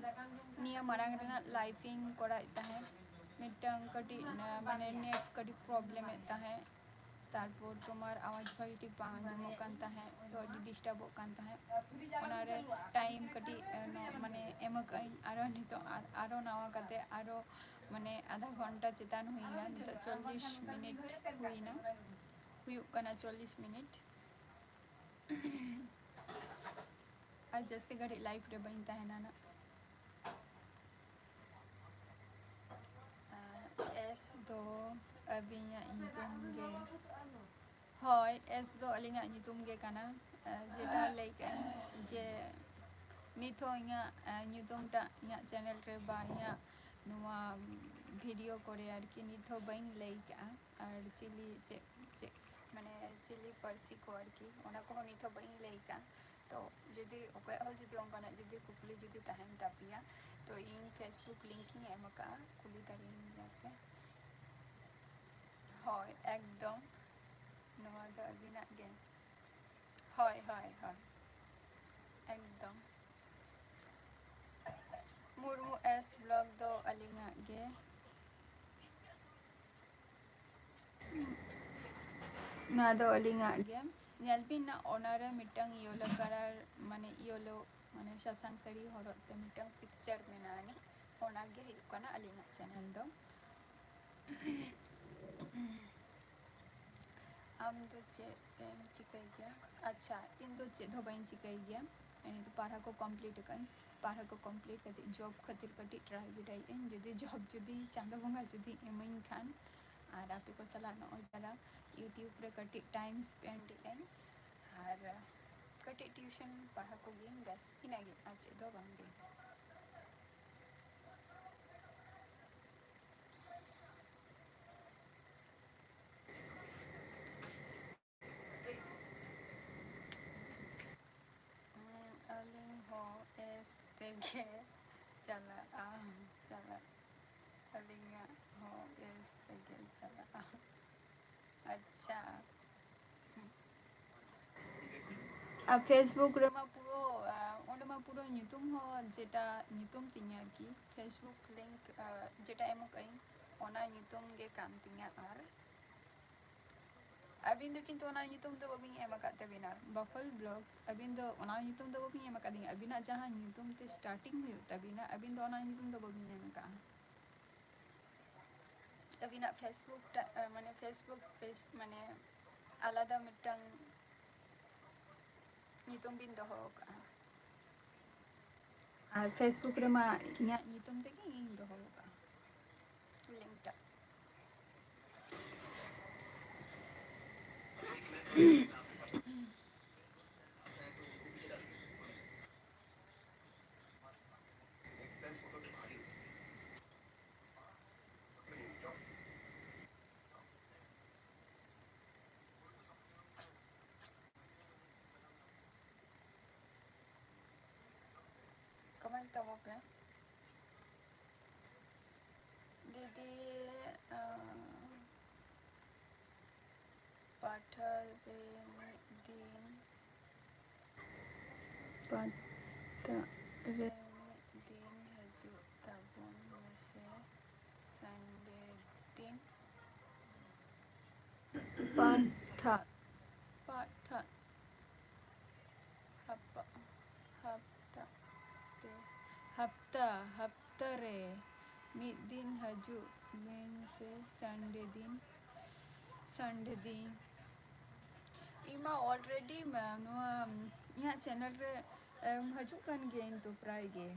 ᱱᱤᱭᱟᱹ ᱢᱟᱲᱟᱝ ᱨᱮᱱᱟᱜ ᱞᱟᱭᱤᱵᱷ ᱤᱧ ᱠᱚᱨᱟᱣᱮᱫ ᱛᱟᱦᱮᱸᱫ, ᱢᱤᱫᱴᱟᱝ ᱠᱟᱹᱴᱤᱡ ᱢᱟᱱᱮ ᱱᱮᱴ ᱠᱟᱹᱴᱤᱡ ᱯᱨᱚᱵᱞᱮᱢᱮᱫ ᱛᱟᱦᱮᱸᱫ, ᱛᱟᱨᱯᱚᱨ ᱛᱳᱢᱟᱨ ᱟᱣᱟᱡᱽ ᱵᱷᱟᱹᱜᱤ ᱴᱷᱤᱠ ᱵᱟᱝ ᱟᱸᱡᱚᱢᱚᱜ ᱠᱟᱱ ᱛᱟᱦᱮᱸᱫ, ᱛᱚ ᱟᱹᱰᱤ ᱰᱤᱥᱴᱟᱵᱚᱜ ᱠᱟᱱ ᱛᱟᱦᱮᱸᱫ᱾ ᱚᱱᱟᱨᱮ ᱴᱟᱭᱤᱢ ᱠᱟᱹᱴᱤᱡ ᱢᱟᱱᱮ ᱮᱢ ᱟᱠᱟᱫ ᱟᱹᱧ, ᱟᱨᱚ ᱱᱤᱛᱚᱜ ᱟᱨᱚ ᱱᱟᱣᱟ ᱠᱟᱛᱮ ᱟᱨᱚ ᱢᱟᱱᱮ ᱟᱫᱷᱟ ᱜᱷᱚᱱᱴᱟ ᱪᱮᱛᱟᱱ ᱦᱩᱭᱱᱟ, ᱱᱤᱛᱚᱜ ᱪᱚᱞᱞᱤᱥ ᱢᱤᱱᱤᱴ ᱦᱩᱭᱱᱟ, ᱦᱩᱭᱩᱜ ᱠᱟᱱᱟ ᱪᱚᱞᱞᱤᱥ ᱢᱤᱱᱤᱴ᱾ ᱟᱨ ᱡᱟᱹᱥᱛᱤ ᱜᱷᱟᱹᱲᱤᱡ ᱞᱟᱭᱤᱵᱷ ᱨᱮ ᱵᱟᱹᱧ ᱛᱟᱦᱮᱱᱟ ᱱᱟᱜ᱾ ᱮᱥ ᱫᱚ ᱟᱹᱵᱤᱱᱟᱜ ᱧᱩᱛᱩᱢ ᱜᱮ? ᱦᱳᱭ, ᱮᱥ ᱫᱚ ᱟᱹᱞᱤᱧᱟᱜ ᱧᱩᱛᱩᱢ ᱜᱮ ᱠᱟᱱᱟ᱾ ᱡᱮᱴᱟ ᱞᱟᱹᱭ ᱠᱮᱫᱼᱟ ᱡᱮ ᱱᱤᱛ ᱦᱚᱸ ᱤᱧᱟᱹᱜ ᱧᱩᱛᱩᱢ ᱴᱟᱜ ᱤᱧᱟᱹᱜ ᱪᱮᱱᱮᱞ ᱨᱮ ᱵᱟ ᱤᱧᱟᱹᱜ ᱱᱚᱣᱟ ᱵᱷᱤᱰᱤᱭᱳ ᱠᱚᱨᱮ ᱟᱨᱠᱤ ᱱᱤᱛ ᱦᱚᱸ ᱵᱟᱹᱧ ᱞᱟᱹᱭ ᱠᱟᱜᱼᱟ᱾ ᱟᱨ ᱪᱤᱞᱤ ᱪᱮᱫ ᱪᱮᱫ ᱢᱟᱱᱮ ᱪᱤᱞᱤ ᱯᱟᱹᱨᱥᱤ ᱠᱚ ᱟᱨᱠᱤ, ᱚᱱᱟ ᱠᱚᱦᱚᱸ ᱱᱤᱛ ᱦᱚᱸ ᱵᱟᱹᱧ ᱞᱟᱹᱭ ᱠᱟᱜᱼᱟ᱾ ᱛᱚ ᱡᱩᱫᱤ ᱚᱠᱚᱭᱟᱜ ᱦᱚᱸ ᱡᱩᱫᱤ ᱚᱱᱠᱟᱱᱟᱜ ᱡᱩᱫᱤ ᱠᱩᱠᱞᱤ ᱡᱩᱫᱤ ᱛᱟᱦᱮᱱ ᱛᱟᱯᱮᱭᱟ, ᱛᱚ ᱤᱧ ᱯᱷᱮᱥᱵᱩᱠ ᱞᱤᱝᱠ ᱤᱧ ᱮᱢ ᱟᱠᱟᱫᱼᱟ, ᱠᱩᱞᱤ ᱫᱟᱲᱮᱭᱟᱹᱧ ᱜᱮᱭᱟ ᱯᱮ᱾ ᱦᱳᱭ, ᱮᱠᱫᱚᱢ, ᱱᱚᱣᱟ ᱫᱚ ᱟᱹᱵᱤᱱᱟᱜ ᱜᱮ᱾ ᱦᱳᱭ, ᱦᱳᱭ, ᱦᱳᱭ, ᱮᱠᱫᱚᱢ᱾ ᱢᱩᱨᱢᱩ ᱮᱥ ᱵᱞᱚᱜ ᱫᱚ ᱟᱹᱞᱤᱧᱟᱜ ᱜᱮ᱾ ᱱᱚᱣᱟ ᱫᱚ ᱟᱹᱞᱤᱧᱟᱜ ᱜᱮ᱾ ᱧᱮᱞ ᱵᱤᱱ ᱱᱟ, ᱚᱱᱟᱨᱮ ᱢᱤᱫᱴᱟᱝ ᱤᱭᱮᱞᱳ ᱠᱟᱞᱟᱨ, ᱢᱟᱱᱮ ᱤᱭᱮᱞᱳ, ᱢᱟᱱᱮ ᱥᱟᱥᱟᱝ ᱥᱟᱹᱲᱤ ᱦᱚᱨᱚᱜ ᱛᱮ ᱢᱤᱫᱴᱟᱝ ᱯᱤᱠᱪᱟᱨ ᱢᱮᱱᱟᱜᱼᱟ ᱟᱹᱱᱤᱡ, ᱚᱱᱟᱜᱮ ᱦᱩᱭᱩᱜ ᱠᱟᱱᱟ ᱟᱹᱞᱤᱧᱟᱜ ᱪᱮᱱᱮᱞ ᱫᱚ᱾ ᱟᱢ ᱫᱚ ᱪᱮᱫ ᱮᱢ ᱪᱤᱠᱟᱹᱭ ᱜᱮᱭᱟ? ᱟᱪᱪᱷᱟ, ᱤᱧ ᱫᱚ ᱪᱮᱫ ᱦᱚᱸ ᱵᱟᱹᱧ ᱪᱤᱠᱟᱹᱭ ᱜᱮᱭᱟ᱾ ᱤᱧ ᱫᱚ ᱯᱟᱲᱦᱟᱣ ᱠᱚ ᱠᱚᱢᱯᱞᱤᱴ ᱟᱠᱟᱫᱟᱹᱧ᱾ ᱯᱟᱲᱦᱟᱣ ᱠᱚ ᱠᱚᱢᱯᱞᱤᱴ ᱠᱟᱛᱮ ᱡᱚᱵ ᱠᱷᱟᱹᱛᱤᱨ ᱠᱟᱹᱴᱤᱡ ᱴᱨᱟᱭ ᱵᱟᱲᱟᱭᱮᱫ ᱟᱹᱧ, ᱡᱩᱫᱤ ᱡᱚᱵ ᱡᱩᱫᱤ ᱪᱟᱸᱫᱳ ᱵᱚᱸᱜᱟ ᱡᱩᱫᱤ ᱤᱢᱟᱹᱧ ᱠᱷᱟᱱ᱾ ᱟᱨ ᱟᱯᱮ ᱠᱚ ᱥᱟᱞᱟᱜ ᱱᱚᱜᱼᱚᱭ ᱡᱟᱨᱟ ᱭᱩᱴᱤᱭᱩᱵᱽ ᱨᱮ ᱠᱟᱹᱴᱤᱡ ᱴᱟᱭᱤᱢ ᱥᱯᱮᱱᱰ ᱮᱫ ᱟᱹᱧ ᱟᱨ ᱠᱟᱹᱴᱤᱡ ᱴᱤᱭᱩᱥᱚᱱ ᱯᱟᱲᱦᱟᱣ ᱠᱚᱜᱮᱭᱟᱹᱧ, ᱵᱮᱥ ᱤᱱᱟᱹᱜᱮ, ᱟᱨ ᱪᱮᱫ ᱫᱚ ᱵᱟᱝ ᱜᱮ᱾ ᱜᱮ ᱪᱟᱞᱟᱜᱼᱟ, ᱪᱟᱞᱟᱜ, ᱟᱹᱞᱤᱧᱟᱜ ᱦᱚᱸ ᱵᱮᱥ ᱛᱮᱜᱮ ᱪᱟᱞᱟᱜᱼᱟ᱾ ᱟᱪᱪᱷᱟ᱾ ᱟᱨ Facebook ᱨᱮᱢᱟ ᱯᱩᱨᱟᱹ, ᱟᱸ, ᱚᱸᱰᱮ ᱢᱟ ᱯᱩᱨᱟᱹ ᱧᱩᱛᱩᱢ ᱦᱚᱸ, ᱡᱮᱴᱟ ᱧᱩᱛᱩᱢ ᱛᱤᱧ ᱟᱨᱠᱤ, Facebook link, ᱟᱸ, ᱡᱮᱴᱟ ᱮᱢ ᱠᱟᱜ ᱟᱹᱧ, ᱚᱱᱟ ᱧᱩᱛᱩᱢ ᱜᱮ ᱠᱟᱱ ᱛᱤᱧᱟ᱾ ᱟᱨ ᱟᱹᱵᱤᱱ ᱫᱚ ᱠᱤᱱᱛᱩ ᱚᱱᱟ ᱧᱩᱛᱩᱢ ᱫᱚ ᱵᱟᱹᱵᱤᱱ ᱮᱢ ᱟᱠᱟᱫ ᱛᱟᱹᱵᱤᱱᱟ, ᱵᱟᱯᱷᱚᱞ Vlogs᱾ ᱟᱹᱵᱤᱱ ᱫᱚ ᱚᱱᱟ ᱧᱩᱛᱩᱢ ᱫᱚ ᱵᱟᱹᱵᱤᱱ ᱮᱢ ᱟᱠᱟᱫᱤᱧᱟ᱾ ᱟᱹᱵᱤᱱᱟᱜ ᱡᱟᱦᱟᱸ ᱧᱩᱛᱩᱢ ᱛᱮ starting ᱦᱩᱭᱩᱜ ᱛᱟᱹᱵᱤᱱᱟ, ᱟᱹᱵᱤᱱ ᱫᱚ ᱚᱱᱟ ᱧᱩᱛᱩᱢ ᱫᱚ ᱵᱟᱹᱵᱤᱱ ᱮᱢ ᱟᱠᱟᱫᱼᱟ᱾ ᱟᱹᱵᱤᱱᱟᱜ Facebook ᱴᱟ-, ᱢᱟᱱᱮ Facebook page, ᱢᱟᱱᱮ ᱟᱞᱟᱫᱟ ᱢᱤᱫᱴᱟᱝ ᱧᱩᱛᱩᱢ ᱵᱤᱱ ᱫᱚᱦᱚ ᱟᱠᱟᱫᱼᱟ᱾ ᱟᱨ Facebook ᱨᱮᱢᱟ ᱤᱧᱟᱹᱜ ᱧᱩᱛᱩᱢ ᱛᱮᱜᱮ ᱤᱧ ᱫᱚᱦᱚ ᱟᱠᱟᱫᱼᱟ link ᱴᱟᱜ᱾ Comment ᱛᱟᱵᱚ ᱯᱮ᱾ ᱫᱤᱫᱤ, ᱟᱸ, ᱯᱟᱴᱷᱟ ᱨᱮ ᱢᱤᱫ ᱫᱤᱱ, ᱯᱟᱴᱷᱟ ᱨᱮ ᱢᱤᱫ ᱫᱤᱱ ᱦᱤᱡᱩᱜ ᱛᱟᱵᱚᱱ ᱢᱮᱥᱮ, Sunday ᱫᱤᱱ᱾ ᱯᱟᱴᱷᱟ, ᱯᱟᱴᱷᱟ, ᱦᱟᱯ-, ᱦᱟᱯᱛᱟ ᱨᱮ, ᱦᱟᱯᱛᱟ, ᱦᱟᱯᱛᱟ ᱨᱮ ᱢᱤᱫ ᱫᱤᱱ ᱦᱤᱡᱩᱜ ᱵᱤᱱ ᱥᱮ, Sunday ᱫᱤᱱ, Sunday ᱫᱤᱱ᱾ ᱤᱧ ᱢᱟ already ᱢᱟ ᱱᱚᱣᱟ ᱤᱧᱟᱹᱜ channel ᱨᱮ, ᱮᱢ, ᱦᱤᱡᱩᱜ ᱠᱟᱱ ᱜᱤᱭᱟᱹᱧ ᱛᱚ ᱯᱨᱟᱭ ᱜᱮ,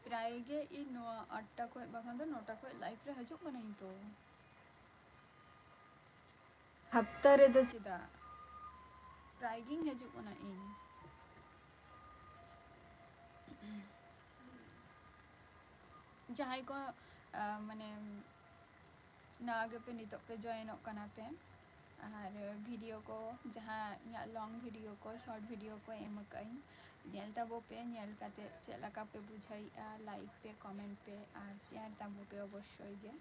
ᱯᱨᱟᱭ ᱜᱮ ᱤᱧ ᱱᱚᱣᱟ ᱟᱴᱴᱟ ᱠᱷᱚᱡ ᱵᱟᱠᱷᱟᱱ ᱫᱚ ᱱᱚᱴᱟ ᱠᱷᱚᱡ live ᱨᱮ ᱦᱤᱡᱩᱜ ᱠᱟᱹᱱᱟᱹᱧ ᱛᱚ᱾ ᱦᱟᱯᱛᱟ ᱨᱮᱫᱚ ᱪᱮᱫᱟᱜ? ᱯᱨᱟᱭ ᱜᱤᱧ ᱦᱤᱡᱩᱜ ᱠᱟᱱᱟ ᱤᱧ᱾ ᱡᱟᱦᱟᱸᱭ ᱠᱚ, ᱟ, ᱢᱟᱱᱮ, ᱱᱟᱣᱟ ᱜᱮᱯᱮ ᱱᱤᱛᱚᱜ ᱯᱮ joinᱚᱜ ᱠᱟᱱᱟ ᱯᱮ, ᱟᱨ video ᱠᱚ, ᱡᱟᱦᱟᱸ ᱤᱧᱟᱹᱜ long video ᱠᱚ, short video ᱠᱚ ᱮᱢ ᱟᱠᱟᱫ ᱟᱹᱧ, ᱧᱮᱞ ᱛᱟᱵᱚ ᱯᱮ, ᱧᱮᱞ ᱠᱟᱛᱮ ᱪᱮᱫ ᱞᱮᱠᱟ ᱯᱮ ᱵᱩᱡᱷᱟᱹᱣᱮᱫᱼᱟ, like ᱯᱮ, comment ᱯᱮ ᱟᱨ share ᱛᱟᱵᱚ ᱯᱮ ᱚᱵᱚᱥᱥᱳᱭ ᱜᱮ᱾